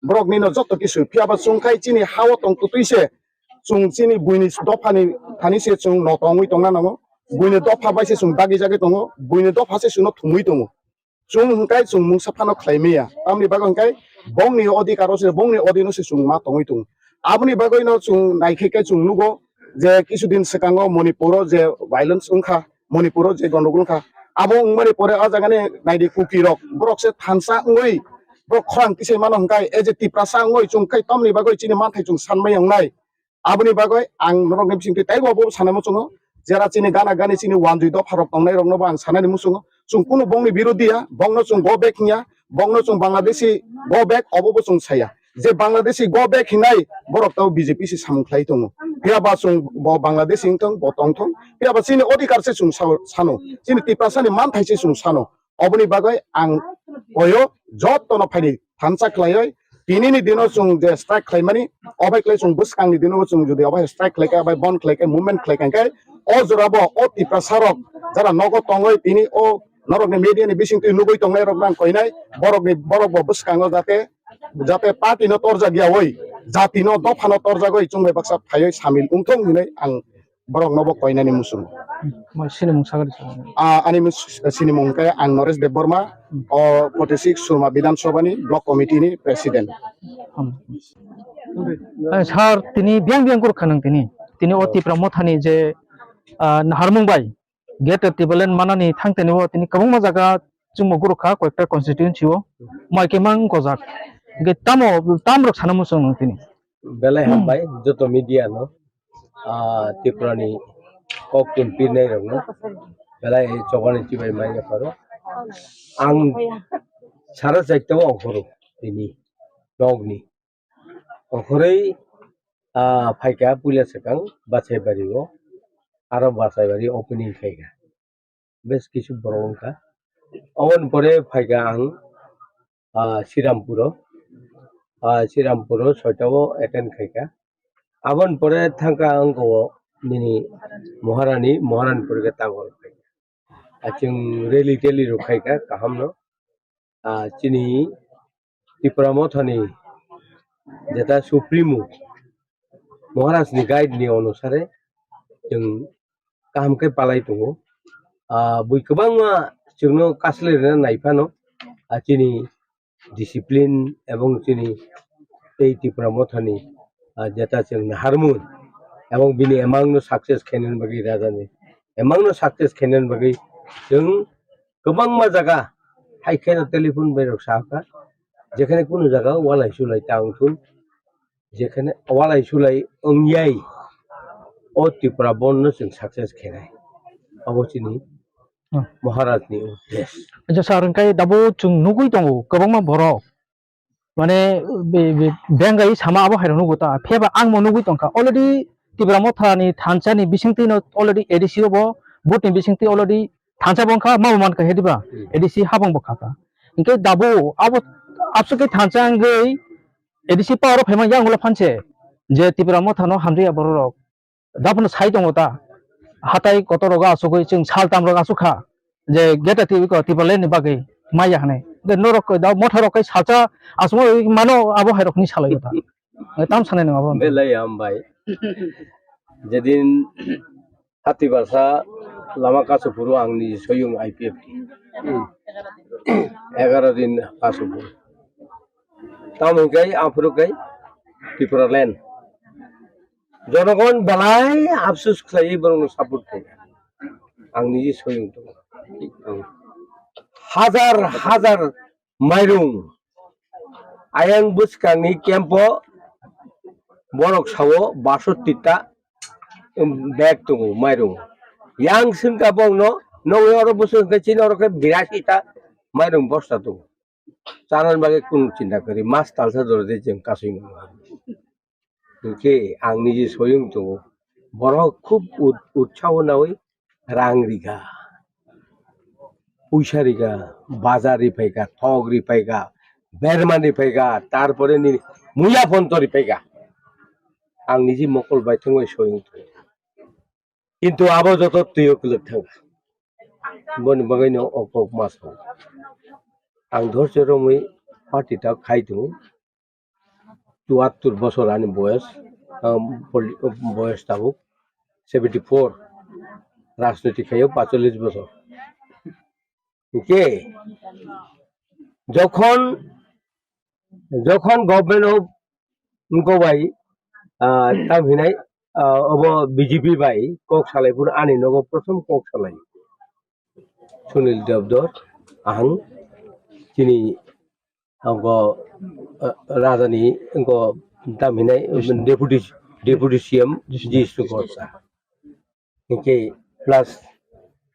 borok ni no joto kisu. Phiya ba chwng khai chini ha o tong twtwi se, Chwng chini buini dophani thani se chwng no tongwi tongna nango. Buini dopha bai se chwng dagi jagwi tongo. Buini dopha se chwngno thumwi tongo. Chwng hwnkhe chwng mungsa phano khlai maya. Tamni bagwi hwnkhe bongni odhikaro se, bongni odhino se chwng ma tongwi tongo. Aboni bagwino chwng naikhe khe chwng nugo je kisu din swkango Manipuro je violence wngkha, Manipuro je gondogol wngkha, abo wngmani pore o jagani naidi Kuki rok, borok se thansa wngwi borok khorang tisai mano hwnkhe, e je Tiprasa wngwi chwng khe tamni bagwi chini manthai chwng sanmaya wngnai. Aboni bagwi ang norokni bisingtwi teibo bo sanai muchungo, jera chini gana gani chini wanjwi dopharok tongnairokno bo ang sanani muchungo. Chwng kunu bongni birodi ya, bongno chwng go back hinya, bongno chwng Bangladeshi go back, obo bo chwng saya. Je Bangladeshi go back hinai borok tabo B J P se samung khlai tongo. Phiya ba chwng bo Bangladeshi wngthong, bo tongthong. Phiya ba chini odhikar se chwng sao-, sano. Chini Tiprasani manthai se chwng sano. Oboni bagwi ang koyo jotono phaidi thansa khlaiwi tinini dino chwng je strike khlaimani, obai khlai chwng bwskangni dino chwng jodi obai strike khlaikha, obai bon khlaikha, movement khlaikha khe o jorabo o Tiprasa rok jara nogo tongwi tini o norokni media ni bisingtwi nugwi tongnairokno ang koinai, borokni, borok bo bwskango jate, jate party no torjak yawi, jati no, dopha no torjagwi chwng bai baksa phaiwi samil wngthong hinwi ang borok no bo koinani muchungo. Mo sini mung sagari sa. Ah, ani mung s-, sini mung khe ang Naresh Debbarma, o forty six Surma Bidhan Sabha ni block committee ni president. Hmm. Eh, sir, tini biang biang gurkha nang tini. Tini o Tipra Motha ni je, ah, naharmung bai, Greater Tipraland manani thangtani o tini kwbangma jaga chwngbo gurkha, koyekta constituency o. Mai khe mang gojak. Hingke tamo, tam rok sana muchung nang tini. Belai hambai joto media no, ah, Tripura ni kok tun pirnai rok no belai chobani chibai mai ya pharo. Ang sara chaita o okhoro tini nog ni okhoroi, ah, phaikha puila swkang Basaibari o, aro Basaibari opening khaikha. Bes kisu borok wngkha. Aboni pore phaikha ang, ah, Srirampuro, ah, Srirampuro soita o attend khaikha. Aboni pore thangkha ang o nini Maharani, Maharani pore khe Tagor khaikha. Ah, chwng rally tally rok khaikha kaham no. Ah, chini Tipra Mothani jeta Supremo Maharaj ni guide ni onusare chwng kaham khe palai tongo. Ah, bui kwbangma chwngno kaslai rwna nai phano, ah, chini discipline ebong chini tei Tipra Mothani, ah, jeta chwng naharmung ebong bini emang no success khainani bagwi rajani emang no success khainani bagwi chwng kwbangma jaga hai kheno telephone bai rok sakha, jekhane kunu jaga walai sulai tang thun, jekhane walai sulai wngyai o Tripura Bandh no chwng success khainai. Abo chini Hmm. Maharaj ni uddesho. Acha sir, hingkai dabo chwng nugwi tongo kwbangma borok. Mane, be, be, bengai sama abo hai rok nugo ta. Pheba ang mo nugwi tongkha. Already Tipra Motha ni thansa ni bisingtwi no already A D C o bo, vote ni bisingtwi already thansa bo wngkha, ma bo mankha he diba? Hmm. A D C habang bo khaka. Hingke dabo abo abso khe thansa wngwi A D C power o phaima yang ulo phanse je Tipra Motha no hamjaya borok rok. Daphano sai tongo ta. Hatai kotor rogo asugwi chwng sal tam rogo asukha. Je geta twi ko Tipraland ni bagwi maya hwnwi. De norok da motha rok kai salsa asugwi mano abo hai rok ni salai ta. Tam sanai nang abo. Belai hambai. Jedin hati basa lama kasu phuru ang ni soyung I P F T. Egaro din kasu phuru. Tamo hingkai aphuru kai Tipraland. Jonogon belai afsus khlaiwi borokno support khaikha. Ang niji soyung tongo. Hajar hajar mairung ayang bwskangni camp-o borok sao basotti ta, um, bag tongo mairung. Yang swngkha bongno, nokni oro bwswk hwnkhe chini oro khe birasi ta mairung bosta tongo. Chanani bagwi kunu chinta kwrwi, mas talsa doro de chwng kasui mano. Hinkhe ang niji soyung tongo, borok khub ut-, utsaho naui rang rikha, puisa rikha, bazar riphaikha, thok riphaikha, berman riphaikha, tarpore ni muya phonto riphaikha. Ang niji mokol baithangbai soyung tongo. Kintu abo joto twiyo kwlwk thangkha. Boni bagwino o kok ma sao. Ang dhorjo romwi party ta khai tongo. Chuattur bosor ani boyos. um, poli-, um, boyos tabuk seventy four, rajniti khaio paichollish bochor. Hwnkhe jokhon, jokhon government of wngkha bai, ah, tam hinai, ah, obo B J P bai kok salai phuru ani nogo prothom kok salai. Sunil Debdor, ahang, chini, angko, eh, raja ni, angko, tam hinai, deputy, deputy C M, Jishnu Gorkha. Hingke plus,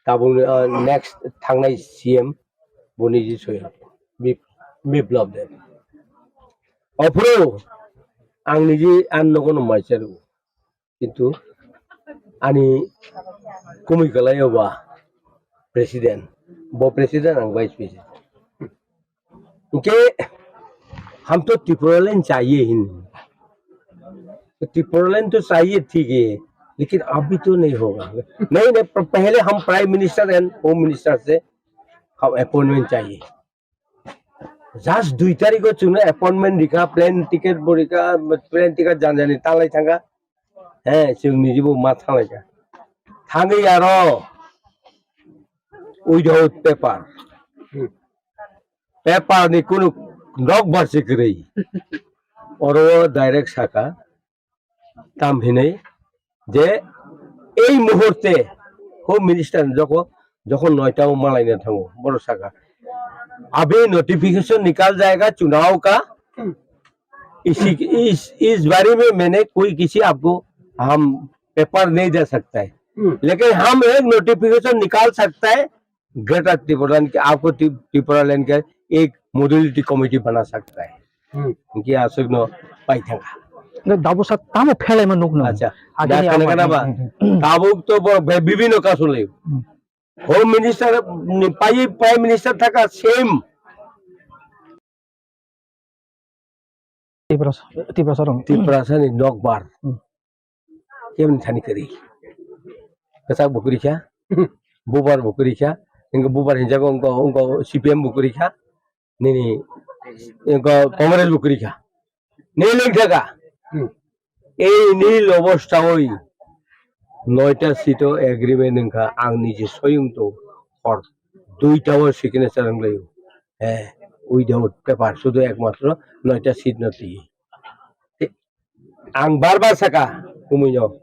tabuk, eh, next thangnai C M, boni Jisoi, Bip-, Biplab Deb. Ophuru, ang niji an nogo no maicharu. Kintu ani kumui kwlai o ba president, bo president, ang vice president. Hingke hum to Tipraland chahiye hi nahi. To Tipraland to chahiye thik hai, lekin abhi to nahi hoga. Nahi, nahi, pehle hum prime minister and home minister se hum appointment chahiye. Just dui tarikh o chwngno appointment rikha, plane ticket bo rikha, plane ticket jan jani talai thangkha. He, chwng niji bo ma thanglaikha. Thangwi aro without paper. Paper ni kunu nokbar se kwrwi. Oro direct saka. Tam hinwi je ei muhurte Home Minister joko, jokhon noita o malaina thango, borok saka, "Abhi notification nikal jayega chunav ka, isi, is, is baare mein maine koi kisi aapko hum paper nahi de sakta hai. Hmm. Lekin hum ek notification nikal sakta hai, Greater Tipraland ke, aapko Tri-, Tipraland ke ek modality committee bana sakta hai." Hmm. Ki aswk no pai thangkha. Nge dabu sa tamo phelai ma nuk no. Acha. Agini da kana ama-, kana ba? Hmm, hmm. Tabuk to bo be-, bibhinno kasu lai. Hmm. Home Minister ni pai Prime Minister thaka same. Tiprasa, Tiprasa rong. Tiprasa ni nokbar. Hmm. Kemni thani kwrwi. Kwchak bo kwrwi kha, bubar bo kwrwi kha, wngkha bubar hinjago wngkha, wngkha C P M bo kwrwi kha, nini wngkha Congress bo kwrwi kha. Nini lengtha kha. Hmm. Ei nil obostha oi noita seat o agreement wngkha, ang niji soyung to hor duita o signature wnglaio. Eh, without paper, sudu ekmatro noita seat no twi. Ang bar bar saka, kumui no.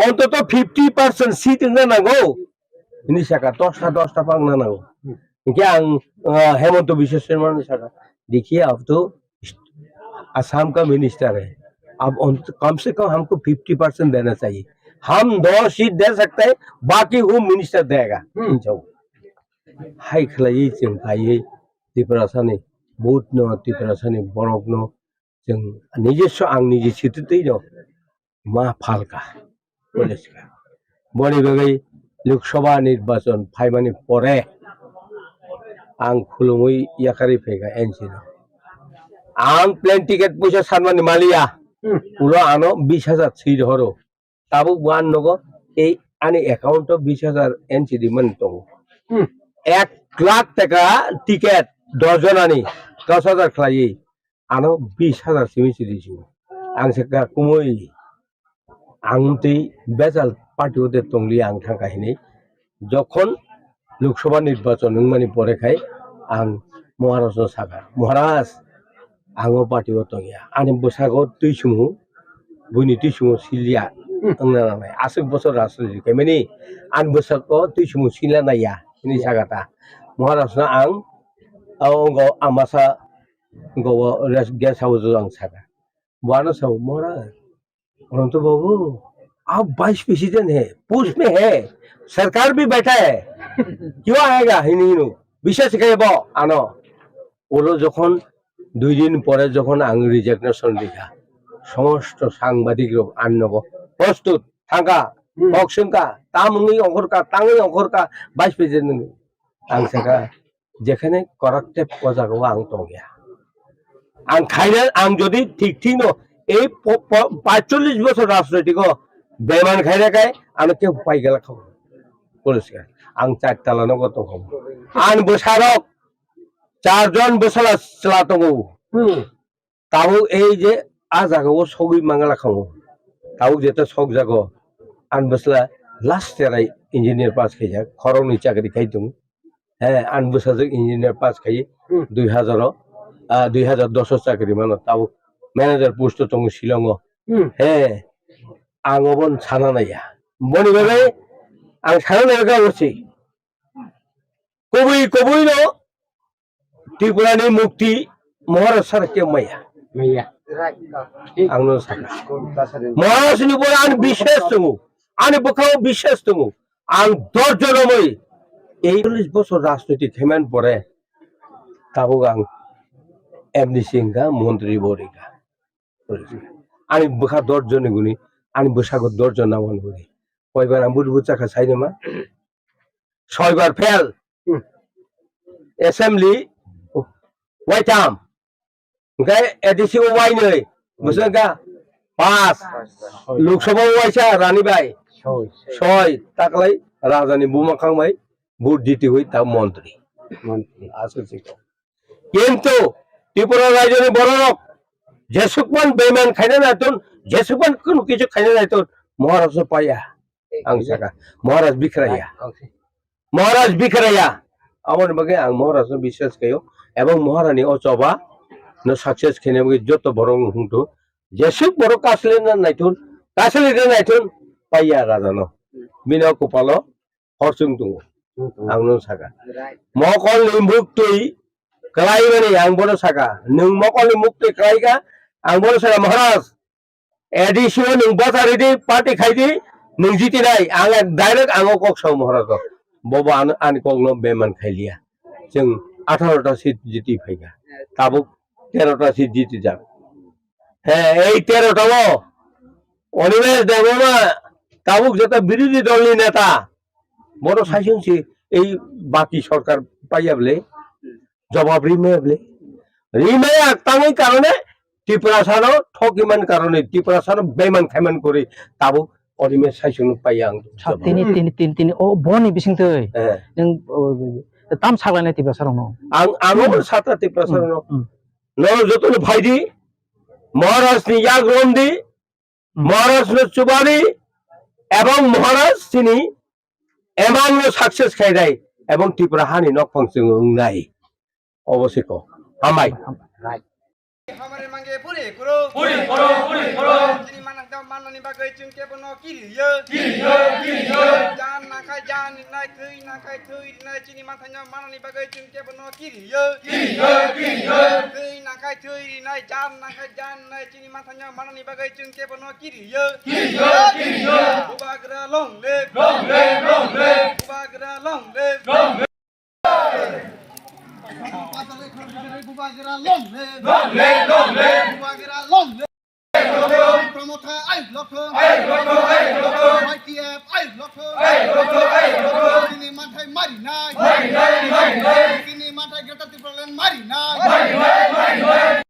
Ontoto fifty percent seat wngna nango. Hini saka, dosta, dosta pa wngna nango. Hingke ang, ah, Hemanta Biswa Sarma ni saka, "Dekhiye, ab to Assam ka minister hai. Ab on, kam se kam humko fifty percent dena chahiye. Hum dos seat de sakte hain, baki hum minister dega." Hmm. Hinjao. Hai khlaiwi chwng phaiwi Tiprasani vote no, Tiprasani borok no, chwng nijoswo ang niji sititwi no ma phalka, koleskha. Boni bagwi Lok Sabha nirbachon phaimani pore ang khulumwi yakarwi phaikha N C no. Ang plane ticket puisa sanmani maliya, hmm, ulo ano bis hajar swi rohoro. Tabuk bo ang nogo, ei ani account o bis hajar N C rimani tongo. Hmm. Ek lakh taka ticket dos jonani dos hajar khlaiwi ano bis hajar simi siri sio. Ang se ka kumui, ang tei bejal party o de tongli ang thangkha hinwi. Jokhon Lok Sabha nirbachon wngmani pore khai ang Maharaj no sakha, "Maharaj, ang o party o tongya. Ani bwsago twi sumu, buini twi sumu silya wngna nangnai. Aswk bosor rajniti khaimani, ani bwsago twi sumu silna naiya," hinwi sakha ta. Maharaj no ang, o, wngkha amasa, wngkha o rest guest house o ang sakha. Bo ano sabo, "Maharaj, परंतु बाबू, आप vice president है, पोस्ट में है, सरकार भी बैठा है, क्यों आएगा?" Hini hino, biswas khe bo ano. Ulo jokhon dui din pore jokhon ang resignation rikha, somosto sangbadik rok ang nogo prostut thangkha, hmm, kok swngkha, tam wngwi ongkhorkha, tangwi ongkhorkha, vice president wngwi. Ang sakha, jekhane corrupted o jaga o ang tongya. Ang khaina, ang jodi thik thik no, ei po-, po-, paichollish bosor rajnoitiko beman khaina khai, ano khe pai gala khabo. Police ka. Ang char tala nogo tongkha. Ang bwsarok, char jon bwsala chwla tongo. Hmm. Tabuk ei je a jaga o sogwi mangala khango. Tabuk jeta sok jago. An bwsla last year ai engineer pass khaijak, khoroknwi chakri khai tongo. He, an bwsajwk engineer pass khai Hmm. dui hazar o, ah, dui hazar dos o chakri mano. Tabuk manager post o tongo Shillong o. Hmm. He, ang obo sana naiya. Boni bagwi ang sana naiya osi. Kubui, kubui no Tripura ni mukti Maharaj sara khe maya. Maya. Ang no sakha. Maharaj ni pore ani biswas tongo. Ani bwkhao biswas tongo. Ang dos jonomoi ei chollish bosor rajniti khaiman pore tabuk ang M D C wngkha, montri bo ringkha. Ani bwkha dos jonni guni, ani bwsago dos jon nangmani guni. Koibar ang budu budu chakha sainima? Soibar fail. Hmm. Assembly waitham. Hwnkhe A D C o wainwi. Bwswk wngkha? Pass. Lok Sabha o waisa Rani bai. Soi. Soi. Taklai Rajani buma khangbai. Vote jiti hui ta montri. Montri. Aswk se. Kintu Tripura rajyoni bororok jesukman beiman khaina naiton, jesukman kunu kichu khaina naiton, Maharaj no paiya. Ang saka, Maharaj bikraya. Maharaj bikraya. Aboni bagwi ang Maharaj no biswas khaio. Ebong Maharaj ni o choba no success khaina bagwi joto borok no hungtu. Jesuk borok kasle na naithun, kasle na naithun, paiya raja no. Bini o kopalo hor chwng tongo. Hmm. Ang no saka. Right. Mokol ni muktwi kwlai mani ang bono saka. Nwng mokol ni muktwi kwlai kha, ang bono saka, Maharaj, A D C o nwng bwsa ridi, party khai di, nwng jiti nai. Ang direct ang o kok sao Maharaj o. Bobo an-, ani kok no beman khai liya. Chwng atharo ta seat jiti phai kha. Tabuk tero ta seat jiti jak. He, ei tero ta o Animesh Debbarma tabuk jeta birodhi dol ni neta, bono saichung si ei baki sorkar paiya bole, jobab rimaya bole, rimaya tangwi karone Tiprasa no thokiman karone, Tiprasa no beiman khaiman kori tabuk Animesh saichung no paiya ang. Sa tini, tini, tini, tini, o boni bising twi. Eh. Nang, o, tam saglai nai Tiprasa rok no. Ang, ang o sata Tiprasa rok no. Hmm. Norok joto no phaidi, Maharaj ni yak romdi, Hmm. Maharaj no chubadi, ebong Maharaj chini emang no success khaidai, ebong Tripura hani nokphang chwng wngnai. Obo se kok. Hambai. Hambai. हमारे मांगे पूरे करो। पूरी करो, पूरी करो। Chini manang da manani bagwi chwng kebo no kiri yo. Kiri yo, kiri yo. Jan na khai jan nai, thwi na khai thwi nai, chini manthai no manani bagwi chwng kebo no kiri yo. Kiri yo, kiri yo. Thwi na khai thwi nai, jan na khai jan nai, chini manthai no manani bagwi chwng kebo no kiri yo. Kiri yo, kiri yo. Bubagra long live. Long live, long live. Bubagra long live. Long live. Bubagra long live. Long live, long live. Bubagra long live. Promotha ayuk lokho. Ayuk lokho, ayuk lokho. Y T F ayuk lokho. Ayuk lokho, ayuk lokho. Chini manthai mari nai. Mari nai, mari nai. Chini manthai Greater Tipraland mari nai. Mari nai, mari nai.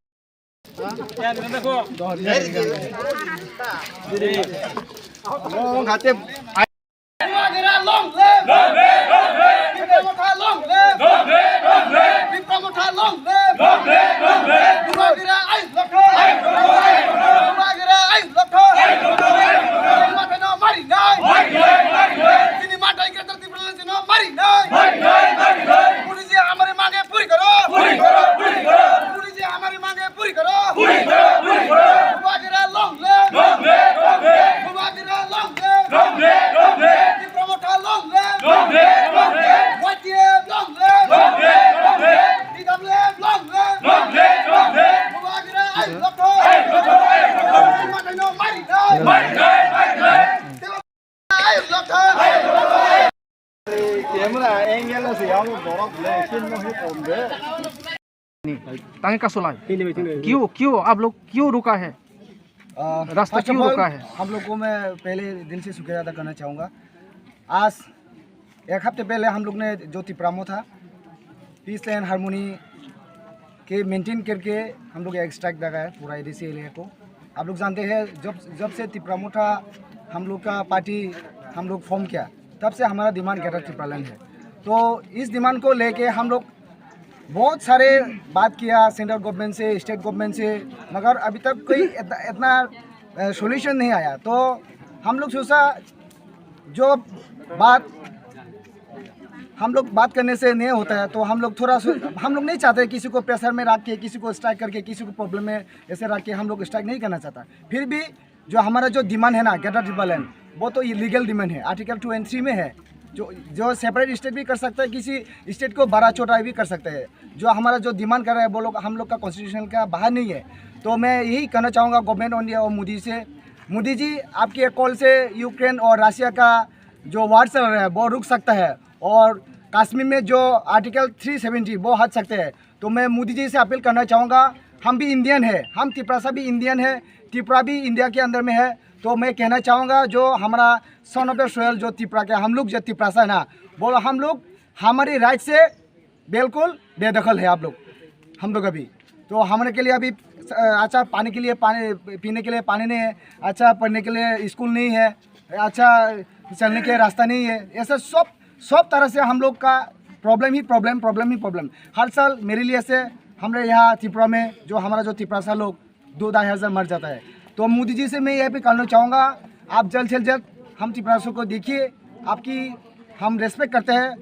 Bubagra long live! Long live, long live! Tipra Motha long live! Long live, long live! Tipra Motha long live! Long live, long live! Tipra Motha long live! Long live, long live! Bubagra ayuk lokho! Ayuk lokho, ayuk lokho! Bubagra ayuk lokho! Ayuk lokho, ayuk lokho! Bubagra no mari nai! Mari nai, mari nai! Chini manthai Greater Tipraland no mari nai! Mari nai, mari nai! Puri ji hamari mange puri karo! Puri karo, puri karo! Puri ji hamari mange puri karo! Puri karo, puri karo! Bubagra long live! Long live, long live! Bubagra long live! Long live, long live! Tipra Motha long live! Long live, long live! Y T F long live! Long live, long live! T W F long live! Long live, long live! Bubagra ayuk lokho! Ayuk lokho, ayuk lokho! Manthai no mari nai! Mari nai, mari nai! Camera angle se yago dorok le, skin no he kom de. तांगे का सुलाई? क्यों, क्यों आप लोग क्यों रुका है? आ, रास्ता first of क्यों all, रुका है? हम लोग को मैं पहले दिल से शुक्रिया अदा करना चाहूँगा। आज एक हफ्ते पहले हम लोग ने जो तिपरा मोथा peace and harmony के मेंटेन करके हम लोग एक स्ट्राइक लगा है पूरा A D C एरिया को। आप लोग जानते हैं, जब, जब से तिपरा मोथा हम लोग का पार्टी हम लोग फॉर्म किया, तब से हमारा डिमांड ग्रेटर तिपरालैंड है। तो इस डिमांड को लेके हम लोग बहुत सारे बात किया सेंट्रल गवर्नमेंट से, स्टेट गवर्नमेंट से, मगर अभी तक कोई इतना, इतना, अ, सॉल्यूशन नहीं आया। तो हम लोग सोचा, जो बात हम लोग बात करने से नहीं होता है, तो हम लोग थोड़ा सा, हम लोग नहीं चाहते किसी को प्रेशर में रख के, किसी को स्ट्राइक करके, किसी को प्रॉब्लम में ऐसे रख के हम लोग स्ट्राइक नहीं करना चाहता। फिर भी जो हमारा जो डिमांड है ना, ग्रेटर टिप्रालैंड, वो तो ये लीगल डिमांड है, आर्टिकल टू एंड थ्री में है। जो, जो सेपरेट स्टेट भी कर सकता है, किसी स्टेट को बड़ा छोटा भी कर सकता है। जो हमारा जो डिमांड कर रहा है, वो लोग हम लोग का कॉन्स्टिट्यूशन का बाहर नहीं है। तो मैं यही कहना चाहूँगा गवर्नमेंट ऑफ इंडिया और मोदी से, मोदी जी, आपके कॉल से यूक्रेन और रशिया का जो वार चल रहा है, वो रुक सकता है, और कश्मीर में जो आर्टिकल थ्री सेवेंटी, वो हट सकते हैं। तो मैं मोदी जी से अपील करना चाहूँगा, हम भी इंडियन है, हम तिपरासा भी इंडियन है, त्रिपुरा भी इंडिया के अंदर में है। तो मैं कहना चाहूँगा, जो हमारा सन ऑफ द सोयल, जो त्रिपुरा के हम लोग, जो तिपरासा है ना, वो हम लोग हमारी राइट से बिल्कुल बेदखल है आप लोग, हम लोग अभी। तो हमारे के लिए अभी, अ, अच्छा पानी के लिए, पानी पीने के लिए पानी नहीं है, अच्छा पढ़ने के लिए स्कूल नहीं है, अच्छा चलने के रास्ता नहीं है। ऐसा सब, सब तरह से हम लोग का प्रॉब्लम ही प्रॉब्लम, प्रॉब्लम ही प्रॉब्लम। हर साल मेरे लिए से हमारे यहाँ त्रिपुरा में जो हमारा जो तिपरासा लोग दो ढाई हज़ार मर जाता है। तो मोदी जी से मैं ये भी कहना चाहूँगा, आप जल्द से जल्द हम तिपरासों को देखिए, आपकी हम रेस्पेक्ट करते हैं,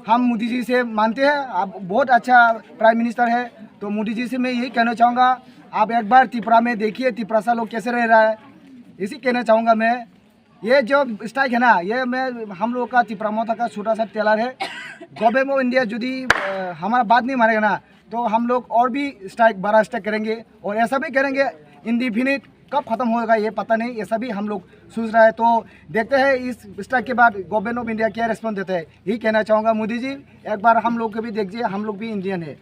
हम मोदी जी से मानते हैं, आप बहुत अच्छा प्राइम मिनिस्टर है। तो मोदी जी से मैं यही कहना चाहूँगा, आप एक बार त्रिपुरा में देखिए, तिपरासा लोग कैसे रह रहा है, इसी कहना चाहूँगा मैं। ये जो स्ट्राइक है ना, ये मैं, हम लोग का तिपरा मोर्चा का छोटा सा टेलर है। गवर्नमेंट ऑफ इंडिया यदि, अ, हमारा बात नहीं मानेगा ना, तो हम लोग और भी स्ट्राइक, बड़ा स्ट्राइक करेंगे और ऐसा भी करेंगे इनडिफिनिट। कब खत्म होगा ये पता नहीं, ऐसा भी हम लोग सोच रहा है। तो देखते हैं इस स्ट्राइक के बाद गवर्नमेंट ऑफ इंडिया क्या रिस्पॉन्स देता है। यही कहना चाहूँगा मोदी जी, एक बार हम लोग को भी देखिए, हम लोग भी इंडियन है।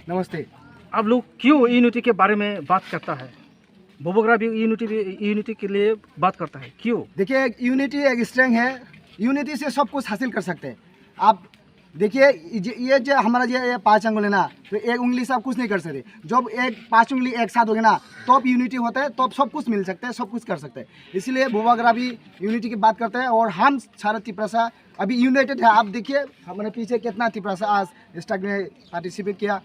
नमस्ते। आप लोग क्यों यूनिटी के बारे में बात करता है? बोबोगरा भी यूनिटी, भी यूनिटी के लिए बात करता है, क्यों? देखिए, एक यूनिटी एक स्ट्रेंथ है, यूनिटी से सब कुछ हासिल कर सकते हैं। आप देखिए, ये जे, ये जो हमारा ये, ये पाँच अंगुल है ना, तो एक उंगली से आप कुछ नहीं कर सकते। जब एक पाँच उंगली एक साथ होगी ना, तब यूनिटी होता है, तब सब कुछ मिल सकते हैं, सब कुछ कर सकते हैं। इसलिए बोबोगरा भी यूनिटी की बात करते हैं और हम सारा तिपरासा अभी यूनाइटेड है। आप देखिए, हमारे पीछे कितना तिपरासा आज स्ट्राइक में पार्टिसिपेट किया।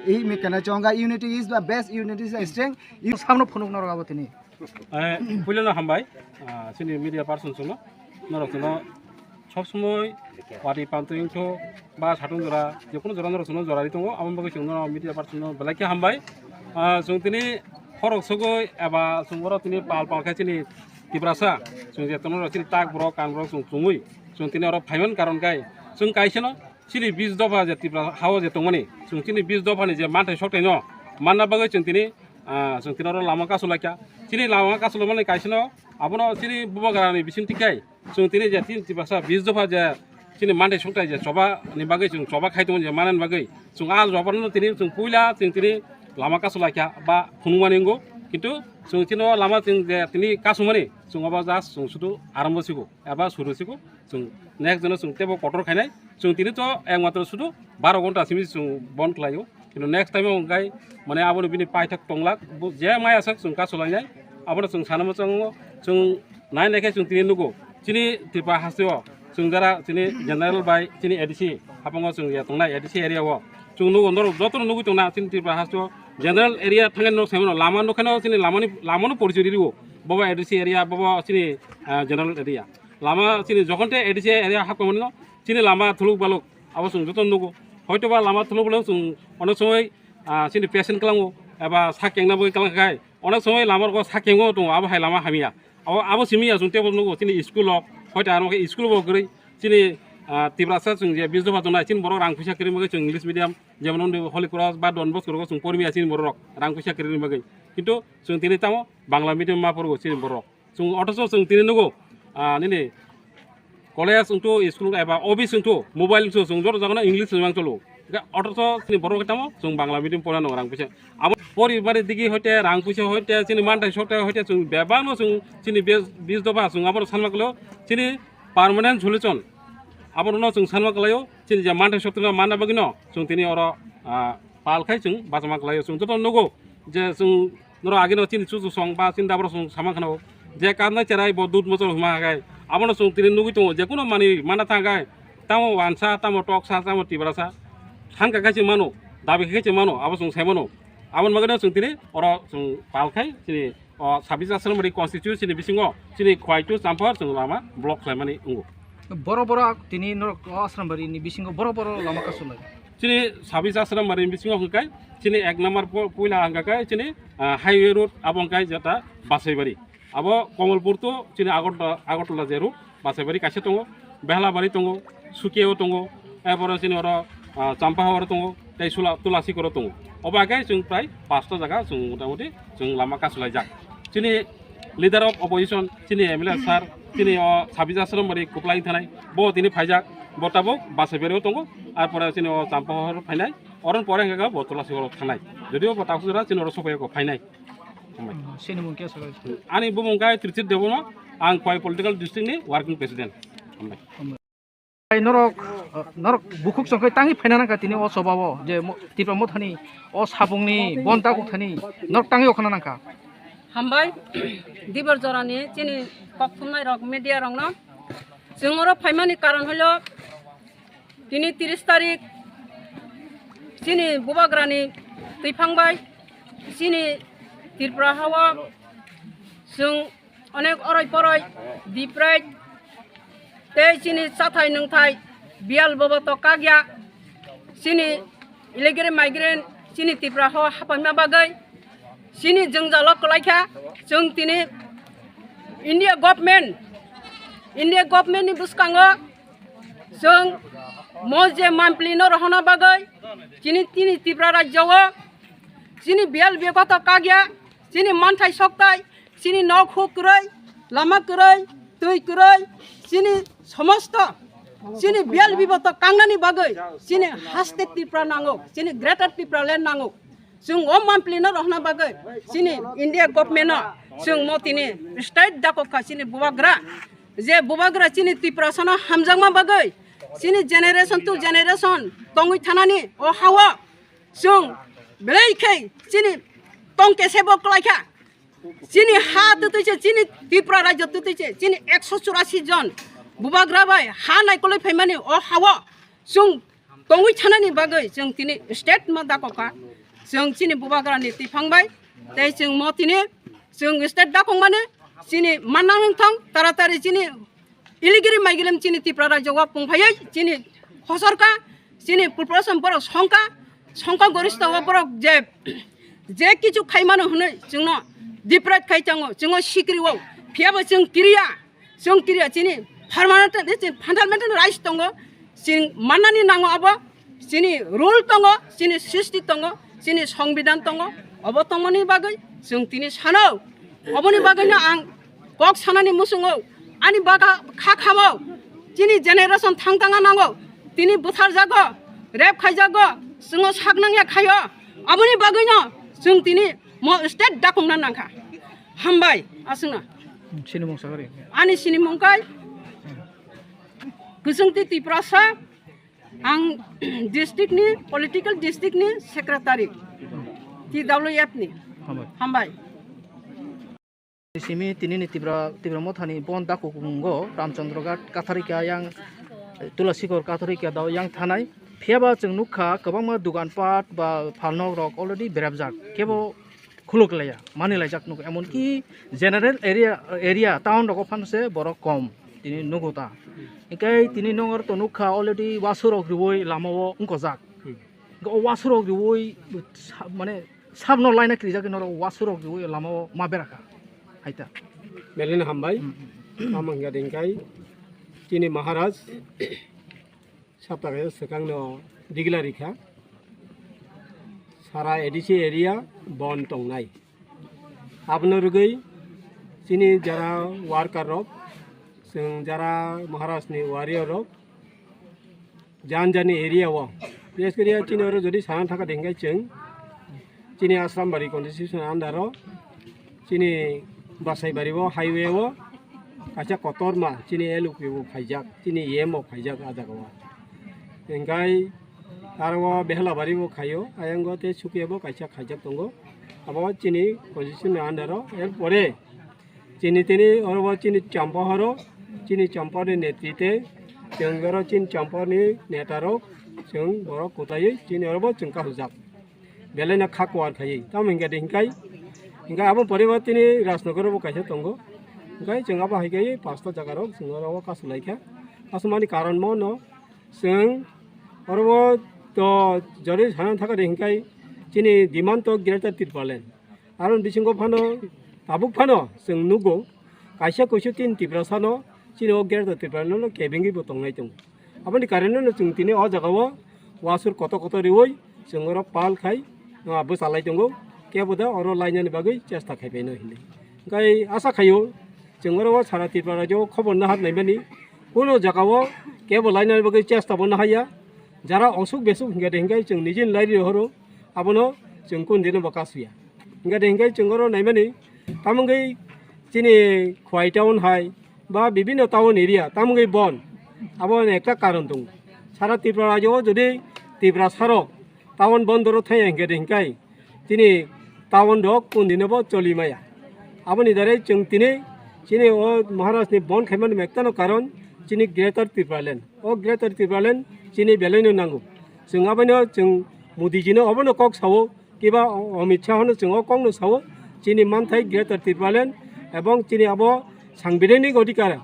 यही मैं कहना चाहूँगा, unity is the best, unity is the strength। Samno phunukna rok abo tini. Eh, puilano hambai, ah, chini media person chwngno, norok chwngno sob somoi wadi pantwi wngkho ba satung jora, jekunu jora norok chwngno jora ri tongo, aboni bagwi chwngno media person no belai khe hambai. Ah, chwng tini khorok sogwi eba chwng oro tini pal pal khe chini Tiprasa, chwng je tongo chini tak borok, kan borok chwng chumui, chwng tini oro phaiman karon kai, chwng kaisano chini bis dopha je Tipra hao je tongmani, chwng chini bis dophani je manthai sokthai no manna bagwi chwng tini, ah, chwng tini oro lama kasu laikha. Chini lama kasu laimani kaisano abono chini bubagrani bising tikai chwng tini je chini Tiprasa bis dopha je chini manthai sokthai je choba ni bagwi chwng choba khai tongo je manani bagwi chwng a choba no tini chwng puila chwng tini lama kasu laikha ba phunukmani wngo. Kintu chwng chini o lama chwng je tini kasumani chwng obo just chwng sudu arambo sigo eba suru sigo. Chwng next jeno chwng teibo kotor khainai. Chwng tini to ekmatro sudu baro ghonta simi chwng bon khlaio. Kintu next time o hwnkhe mane abono bini paithak tonglak, bo je maya sak chwng kasulainai. Abono chwng sana mwchango, chwng nai nai khe chwng tini nugo. Chini Tripura hasteo chwng jara chini general bai chini A D C hapango chwng ya tongnai, A D C area o. Chwng nugo norok jotono nugwi tongna chini Tripura hasteo general area thangani norok saimano lama nukhaino chini lamani, lamano porichoi rio. Bobo A D C area, bobo chini, ah, general area. Lama chini jokhon te A D C area hakmani no chini lama thuluk baluk abo chwng joto nugo. Hoito ba lama thuluk baluk chwng onek somoi, ah, chini patient klango eba sak kengna bagwi klang khai onek somoi lama rok sak kengo tongo abo hai lama hamya. Abo, abo simi ya chwng tebo nugo chini school rok hoito aro khe school bo kwrwi chini, ah, Tiprasa chwng je bis dopha tongnai chini borok rang puisa kwrwi bagwi chwng English medium jemon Holy Cross ba Don Bosco rogo chwng pormiya chini borok rok rang puisa kwrwi bagwi. Kintu chwng tini tamo Bangla medium ma porogo chini borok. Chwng othocho chwng tini nugo, ah, nini college wngthu, school eba office wngthu, mobile wngthu, chwng joto jagano English swimang cholo. Hwnkhe othocho chini borok tamo chwng Bangla medium porano rang puisa. Abo poribari digi hoite rang puisa hoite chini manthai sokthai hoite chwng bebakno chwng chini bis, bis dopha chwng abono sanma kwlwio chini permanent solution. Abono chwng sanma kwlaio chini je manthai sokthai no manna bagwino chwng tini oro, ah, pal khai chwng bachama kwlaio. Chwng joto nugo je chwng norok ageno chini chuchu song ba chini dabra song sama khano je karnai cherai bo dud mochor huma hai abono chwng tini nugwi tongo je kuno manwi mana thang hai tamo wansa tamo toksa tamo tibrasa Thang kha khe se mano, dabi khe se mano, abo chwng sai mano. Aboni bagwino chwng tini oro chwng pal khai chini o sabis Asrambari constituency ni bisingo chini Khwaitu Champhor chwng lama block khlaimani wngo. Boro boro tini norok o Asrambari ni bisingo boro boro lama kasulai. Chini sabis Asrambari ni bisingo hwnkhe chini ek number po-, puila hwnkha khe chini, ah, highway road abo hwnkhe jeta Basaibari. Abo Komolpur to chini Agartala, Agartala je road, Basaibari kaisa tongo, Behlabari tongo, Sukiao tongo, erpore chini oro, ah, Champahao tongo, tei Sula-, Tulasikoro tongo. Obo hai khe chwng prai pasta jaga chwng motamoti chwng lama kasulaijak. Chini leader of opposition, chini M L A sir, chini o Sabis Asrambari kwplai thanai, bo tini phaijak, bo tabuk Basaibario tongo, erpore chini o Champahao phainai, oron pore hwnkhe bo Tulasikoro thanai. Jodio bo takhuk jora chini oro sophaiya kho phainai. Hambai. Sini mung khe sabai. Ani bumung khe Trichit Debbarma, ang Khwai political district ni working president. Hambai. Hambai. Ai norok, norok bukhuk songkhai tangi phaina nangkha tini o sobao je mo-, Tipra Mothani o sabungni bon ta kuthani norok tangi okhana nangkha. Hambai, Dibor Jorani chini kok thumnai rok media rokno. Chwng oro phaimani karon hwlo tini tris tarik chini bubagrani twiphang bai chini Tripura hao chwng onek oroi poroi diprai tei chini chathai nungthai biyal bobo to kakya chini illegally migrant chini Tripura hao hapaima bagwi chini jwngjalo kwlaikha chwng tini India government, India government ni bwskango chwng mo je mampli no rohorna bagwi chini tini Tripura rajyo o chini biyal biya koto kakya chini manthai soktai, chini nok huk kwrwi, lama kwrwi, twi kwrwi, chini somosto, chini biyal biboto kangnani bagwi, chini haste Tripura nango, chini greater Tripura land nango. Chwng o mampli no rohna bagwi, chini India government no, chwng mo tini state dakok kha chini bubagra. Je bubagra chini Tripura sono hamjakma bagwi, chini generation to generation tongwi thanani o hao. Chwng belai khe chini tong kese bo kwlai kha. Chini ha twtwi se, chini Tripura rajyo twtwi se, chini ekso churasi jon bubagra bai ha naikolwi phaimani o hao chwng tongwi thanani bagwi chwng tini state ma dakok kha. Chwng chini bubagra ni twiphang bai tei chwng mo tini chwng state dakok mani chini manna wngthang taratari chini Iligiri maigilim chini Tripura rajyo o pungphaiwi chini hosorka, chini population borok songka, songka gorista o borok je, je kichu khaimano hwnwi chwngno deprive khai tongo, chwngno sikrio, phiyaba chwng kiriya, chwng kiriya chini permanent, chini fundamental rights tongo, chwng mannani nango abo, chini rule tongo, chini srishti tongo, chini songbidan tongo, obo tongmani bagwi chwng tini sano. Oboni bagwino ang kok sanani muchungo, ani baga kha khamo, chini generation thang thang nango, tini butharjago, rape khaijago, chwngno sak nangya khaio, aboni bagwino chwng tini mo state dakungna nangkha. Hambai, aswkno. Sini mung sakari. Ani sini mung kai, Kwchwngtwi Tiprasa, ang district ni, political district ni secretary, T W F ni. Hambai. Hambai. Simi tinini Tipra, Tipra Mothani bon dakukungo Ramchandra Ghat, Katharika yang, Tulasikor Katharika dao yang thanai. Phiyaba chwng nukha kwbangma dugan pat ba phalnok rok already berapjak. Kebo khuluk laya, mani laijak nugo. Emonki general area, area, town rogo phan se borok kom. Tini nugo ta. Hinkhe tini nongor to nukha already wasu rok riui lama o wngkojak. Hinkhe o wasu rok riui sa-, mane Sabno laina kirijak norok wasurok riui lamao ma beraka. Haita. Beleni hambai. Hmm. Tamo hingka dingkai. Chini Maharaj. Saptaka swkangno digla rikha. Sara A D C area bon tongnai. Abno rwgwi chini jara worker rok, chwng jara Maharaj ni warrior rok, jan jani area o, bises kori chini oro jodi sana thaka dengkai chwng, chini Asrambari constitution under o, chini Basaibari o highway o, kaisa kotorma chini L U P o phaijak, chini E M o phaijak a jaga o. Hingkai aro o Behlabari o khaio, ayang o tei Sukia bo kaisa khaijak tongo. Abo chini constitution under o, er pore Chini tini oro bo chini Champahoro, chini Champahor ni netrite, chwng oro chini Champahor ni neta rok, Chwng borok kwtaiwi chini orobo chwng kasujak. Belai no kha kuar khaiwi. Tamo hinkhe de hinkai, hinkai abo poribar tini Rajnagar bo kaisa tongo. Hinkai chwng abo hai khe pasta jaga rok chwng oro o kasu lai kha. Kasumani karon mo no chwng oro o to jori sana thaka de hinkai chini demand to Greater Tipraland. Aro bisingo phano tabuk phano chwng nugo kaisa kuisu tin Tiprasa no chini o Greater Tipraland no kebengwi bo tongnai tongo. Aboni kareno no chwng tini o jaga o wasur kotor kotor riwi chwng oro pal khai, ah, bwchalai tongo. Kebo da oro lainani bagwi chesta khai baino hinwi. Hinkai asa khaio chwng oro o sara Tripura rajyo o khobor nahar naimani kuno jaga o kebo lainani bagwi chesta bo nahaya. Jara osuk besuk hinkai de hinkai chwng nijin lairi horo abono chwng kun dino bo kasuya. Hinkai de hinkai chwng oro naimani tamungwi chini Khwai town hai ba bibinno town area tamungwi bon abo ekta karon tongo. Sara Tripura rajyo o jodi Tiprasa rok town bondoro thaya hinkai de hinkai chini town rok kundino bo choli maya. Aboni darai chwng tini chini o Maharaj ni bon khaimani mektano karon chini Greater Tipraland. O Greater Tipraland chini belaino nango. Chwng abono chwng Modi ji no obono kok sao, kiba Amit Shah no chwng o kok no sao, chini manthai Greater Tipraland ebong chini abo sangbidhanik odhikar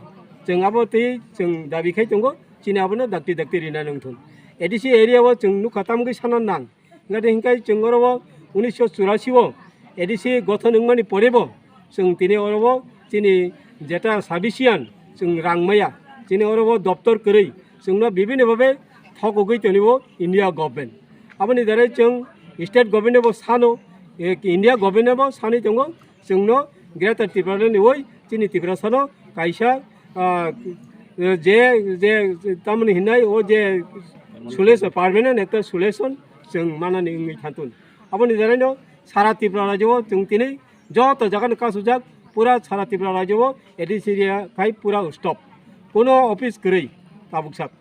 chwng abo tei chwng dabi khai tongo, chini abono dakti dakti rina nangthun. A D C area o chwng nukha tamgwi sana nang. Hingkhe hinkai chwng oro o unisho churasi o A D C gothon wngmani pore bo chwng tini oro o chini jeta subsidian chwng rang maya, chini oro o doptor kwrwi chwngno bibini babe thokogwi tonwi o India government. Aboni darai chwng state government bo sano, eh, India government bo sanwi tongo. Chwngno Greater Tipraland ni oi chini Tiprasano kaisa, ah, je, je, tamoni hinai o je solution, permanent ekta solution chwng manani wngwi thantun. Aboni jaraino sara Tripura rajyo o chwng tini joto jagano kasujak, pura sara Tripura rajyo o A D C area khai pura stop. Kuno office kwrwi tabuk sak.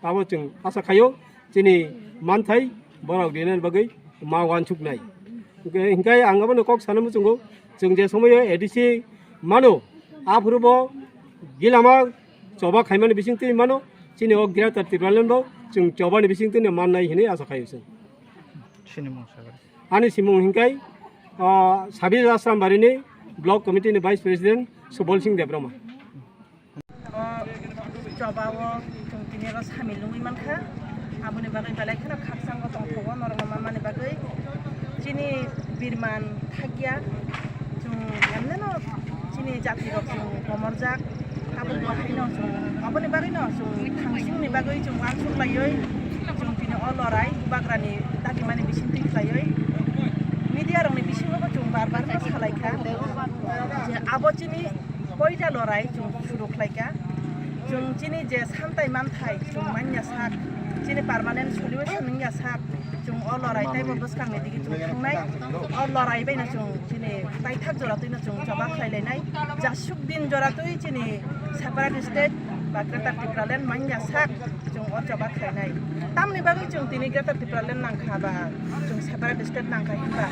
Abo chwng asa khaio chini manthai borok rinani bagwi ma uansuknai. Hingke, hingke ang abono kok sana muchungo, chwng je somoyo A D C mano, aphuru bo gilama choba khaimani bisingtwi mano, chini o Greater Tipraland bo chwng chobani bisingtwi no mannai hinwi asa khaio chwng. Sini mung sagari. Ani simung hingkai, ah, Sabir Asrambari ni Block Committee ni Vice President Subol Singh Debbarma. O choba o chwng tini oro samil wngwi mankha, aboni bagwi belai kheno khakchangbo tongthogo norokno manmani bagwi. Chini birman thakya, chwng emneno chini jatirok chwng komorjak, abo bo haino chwng, aboni bagwino chwng thangsingni bagwi chwng uansuk laiwi chwng tini o lorai bubagrani dagimani bisingtwi khlaiwi media rokni bisingo bo chwng bar bar no salaikha je abo chini koita lorai chwng suru khlaikha. Chwng chini je santai manthai chwng manya sak, chini permanent solution wngya sak, chwng o lorai teibo bwskangni digi chwng thangnai. O lorai baino chwng chini paithak jora twino chwng choba khlai lainai. Jasuk din jora twi chini separate state ba Greater Tipraland manya sak chwng o choba khlainai. Tamni bagwi chwng tini Greater Tipraland nangkha ba chwng separate state nangkha hinba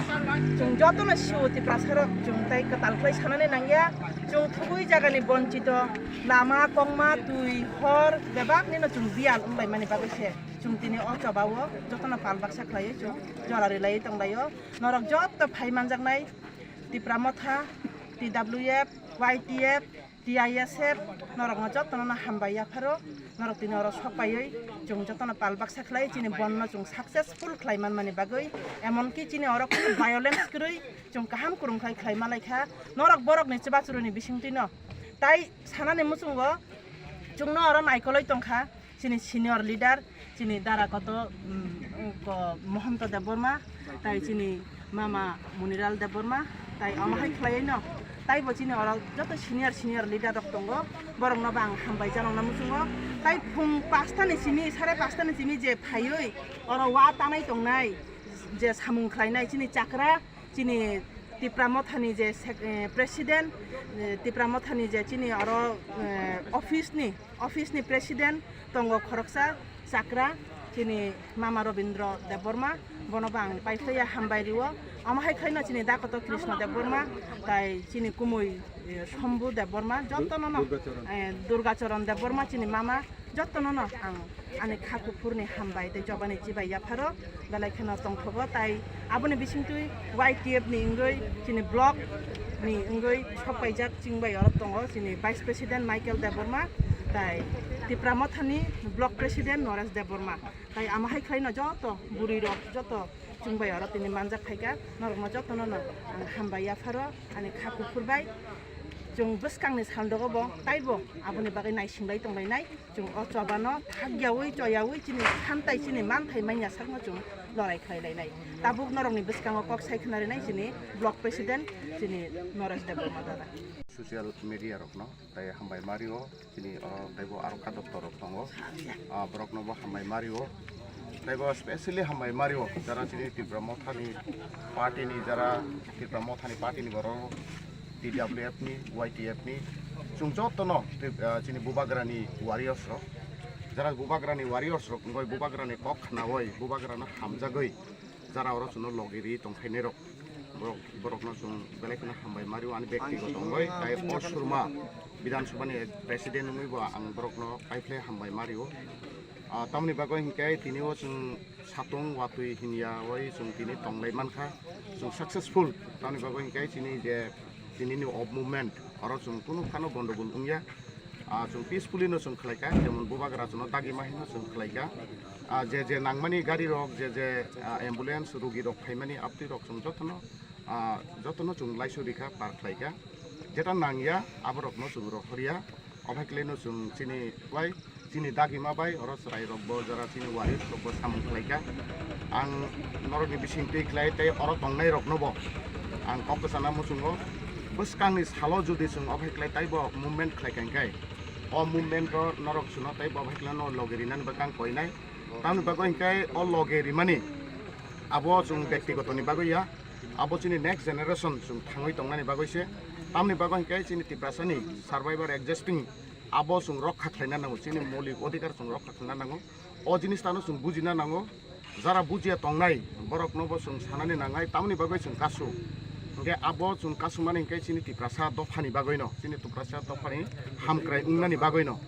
chwng jotono sio Tiprasarok chwng tai kwtal khlai sanani nangya. Chwng thugwi jagani bonchito lama, kongma, twi, hor bebaknino chwng biyal wnglaimani bagwi se chwng tini o choba o jotono pal baksa khlaiwi chwng jora rwlaiwi tonglaio. Norok joto phai manjaknai Tipra Motha, T W F, Y T F, T I S F, norokno jotono no hambai yapharo, norok tini oro sok paiwi chwng jotono pal baksa khlai chini bonno chwng successful khlai manmani bagwi, emonki chini oro kunu violence kwrwi chwng kaham kwrwng khlai khlai malaikha, norok borokni chubachuruni bisingtwino. Tai sanani muchungo chwngno oro naikolwi tongkha chini senior leader, chini dara koto, um, ko Mohonto Debbarma, tai chini mama Muniral Debbarma, tai omo hai khlaiwi no, taibo chini oro joto senior senior leader rok tongo, borokno bo ang hambai janokna muchungo. Tai phung pasta ni simi, sare pasta ni simi je phaiwi oro wa tanai tongnai, je samung khlainai chini chakra, chini Tipra Mothani je sec-, eh, president, eh, Tipra Mothani je chini oro, eh, office ni, office ni president tongo khoroksa chakra, chini mama Robindra Debbarma, bono bo ang paiphlaiya hambai rio. Omo hai khlaino chini dakoto Krishna Debbarma, tai chini kumui, eh, Shambhu Debbarma, jotono no, eh, Durga Charan Debbarma, chini mama, jotono no ang Ani kha kuphurni hambai tei chobani chibai yapharo belai kheno tongthogo, tai aboni bisingtwi Y T F ni wngwi chini block ni wngwi sokpaijak chwngbai oro tongo chini Vice President Michael Debbarma, tai Tipra Mothani Block President Noresh Debbarma, tai ama hai khlaino joto bwrwi rok joto chwngbai oro tini manjak phaikha, norokno jotono no ang hambai yapharo ani kha kuphur bai. Chwng bwskangni saldogo bo taibo aboni bagwi naisinglai tonglainai. Chwng o chobano thakyawi choyawi chini santai chini manthai manya sakno chwng lorai khlai lainai. Tabuk norokni bwskango kok sai khna rinai chini block president chini Noresh Debbarma dada. Social media rokno tai hambai mario, chini oro taibo aro kha doctor rok tongo. Ah, borokno bo hambai mario. Taibo specially hambai mario jara chini Tipra Mothani party ni, jara Tipra Mothani party ni borok T W F ni, Y T F ni, chwng jotono twi-, ah, chini Bubagrani warriors rok, jara Bubagrani warriors rok wngwi Bubagrani kok khnawi Bubagrano hamjagwi jara oro chwngno logi ri tongkhainai rok, borok, borokno chwng belai kheno hambai mario ani bektigoto wngwi. Tai o Surma Bidhan Sabhani president wngwi bo ang borokno paiphlai hambai mario. Ah, tamoni bagwi hinkhe tini o chwng satung watwi hinya oi chwng tini tonglai mankha, chwng successful. Tamoni bagwi hinkhe chini je tinini o movement oro chwng kunu phano gondogol wngya. Ah, chwng peacefully no chwng khlaikha, jemon Bubagra chwngno dagima hino chwng khlaikha. Ah, je je nangmani gari rok, je je, ah, ambulance rugi rok phaimani aptwi rok chwng jotono, ah, jotono chwng laisu rikha, par khlaikha. Jeta nangya aborokno chwng rohorya. Ophai khlaino chwng chini bai, chini dagima bai, oro chwrai rok bo jora chini warriors rok bo samung khlaikha. Ang norokni bising twi khlai tei oro tongnai rokno bo ang kok kwchana muchungo. Bwskangni salo jodi chwng ophai khlai taibo movement khlai kha hinkhe, o movement o norok chwngno taibo ophai khlaino logi rinani bagwi ang koinai. Tamni bagwi hinkhe o logi rimani abo chwng bektigotoni bagwi ya, abo chini next generation chwng thangwi tongnani bagwi se. Tamni bagwi hinkhe chini Tiprasani survivor existing abo chwng rokha khlaina nango, chini moulik odhikar chwng rokha khlaina nango. O jinis tano chwng bujina nango. Jara bujiya tongnai borokno bo chwng sanani nangnai, tamoni bagwi chwng kasu. Hinkhe abo chwng kasumani hinkhe chini Tiprasa dophani bagwino, chini Tiprasa dophani hamkrai wngnani bagwino.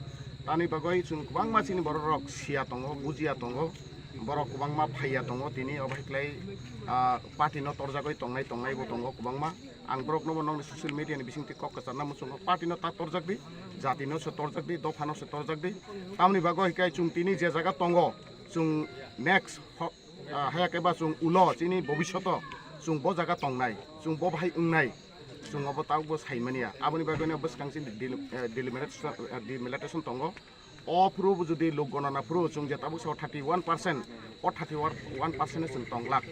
Tamni bagwi chwng kwbangma chini bororok siya tongo, bujiya tongo, borok kwbangma phaiya tongo, tini obo hai khlai, ah, party no torjagwi tongnai, tongnai bo tongo kwbangma. Ang borokno bo nokni social media ni bisingtwi kok kwcharna muchungo, party no ta torjak di, jati no se torjak di, dopha no se torjak di. Tamni bagwi hinkhe chwng tini je jaga tongo, chwng next ho-, ah, haya khe ba chwng ulo chini bobishoto chwng bo jaga tongnai, chwng bo bahai wngnai, chwng obo tabukbo saimaniya. Aboni bagwino bwskang chini deli-, eh, delimitation, eh, delimitation tongo. O phuru bo jodi lok gonana phuru chwng je tabuk sao thirty one percent, o thirty one percent no chwng tonglak.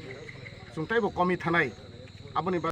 Chwng teibo komi thanai. Aboni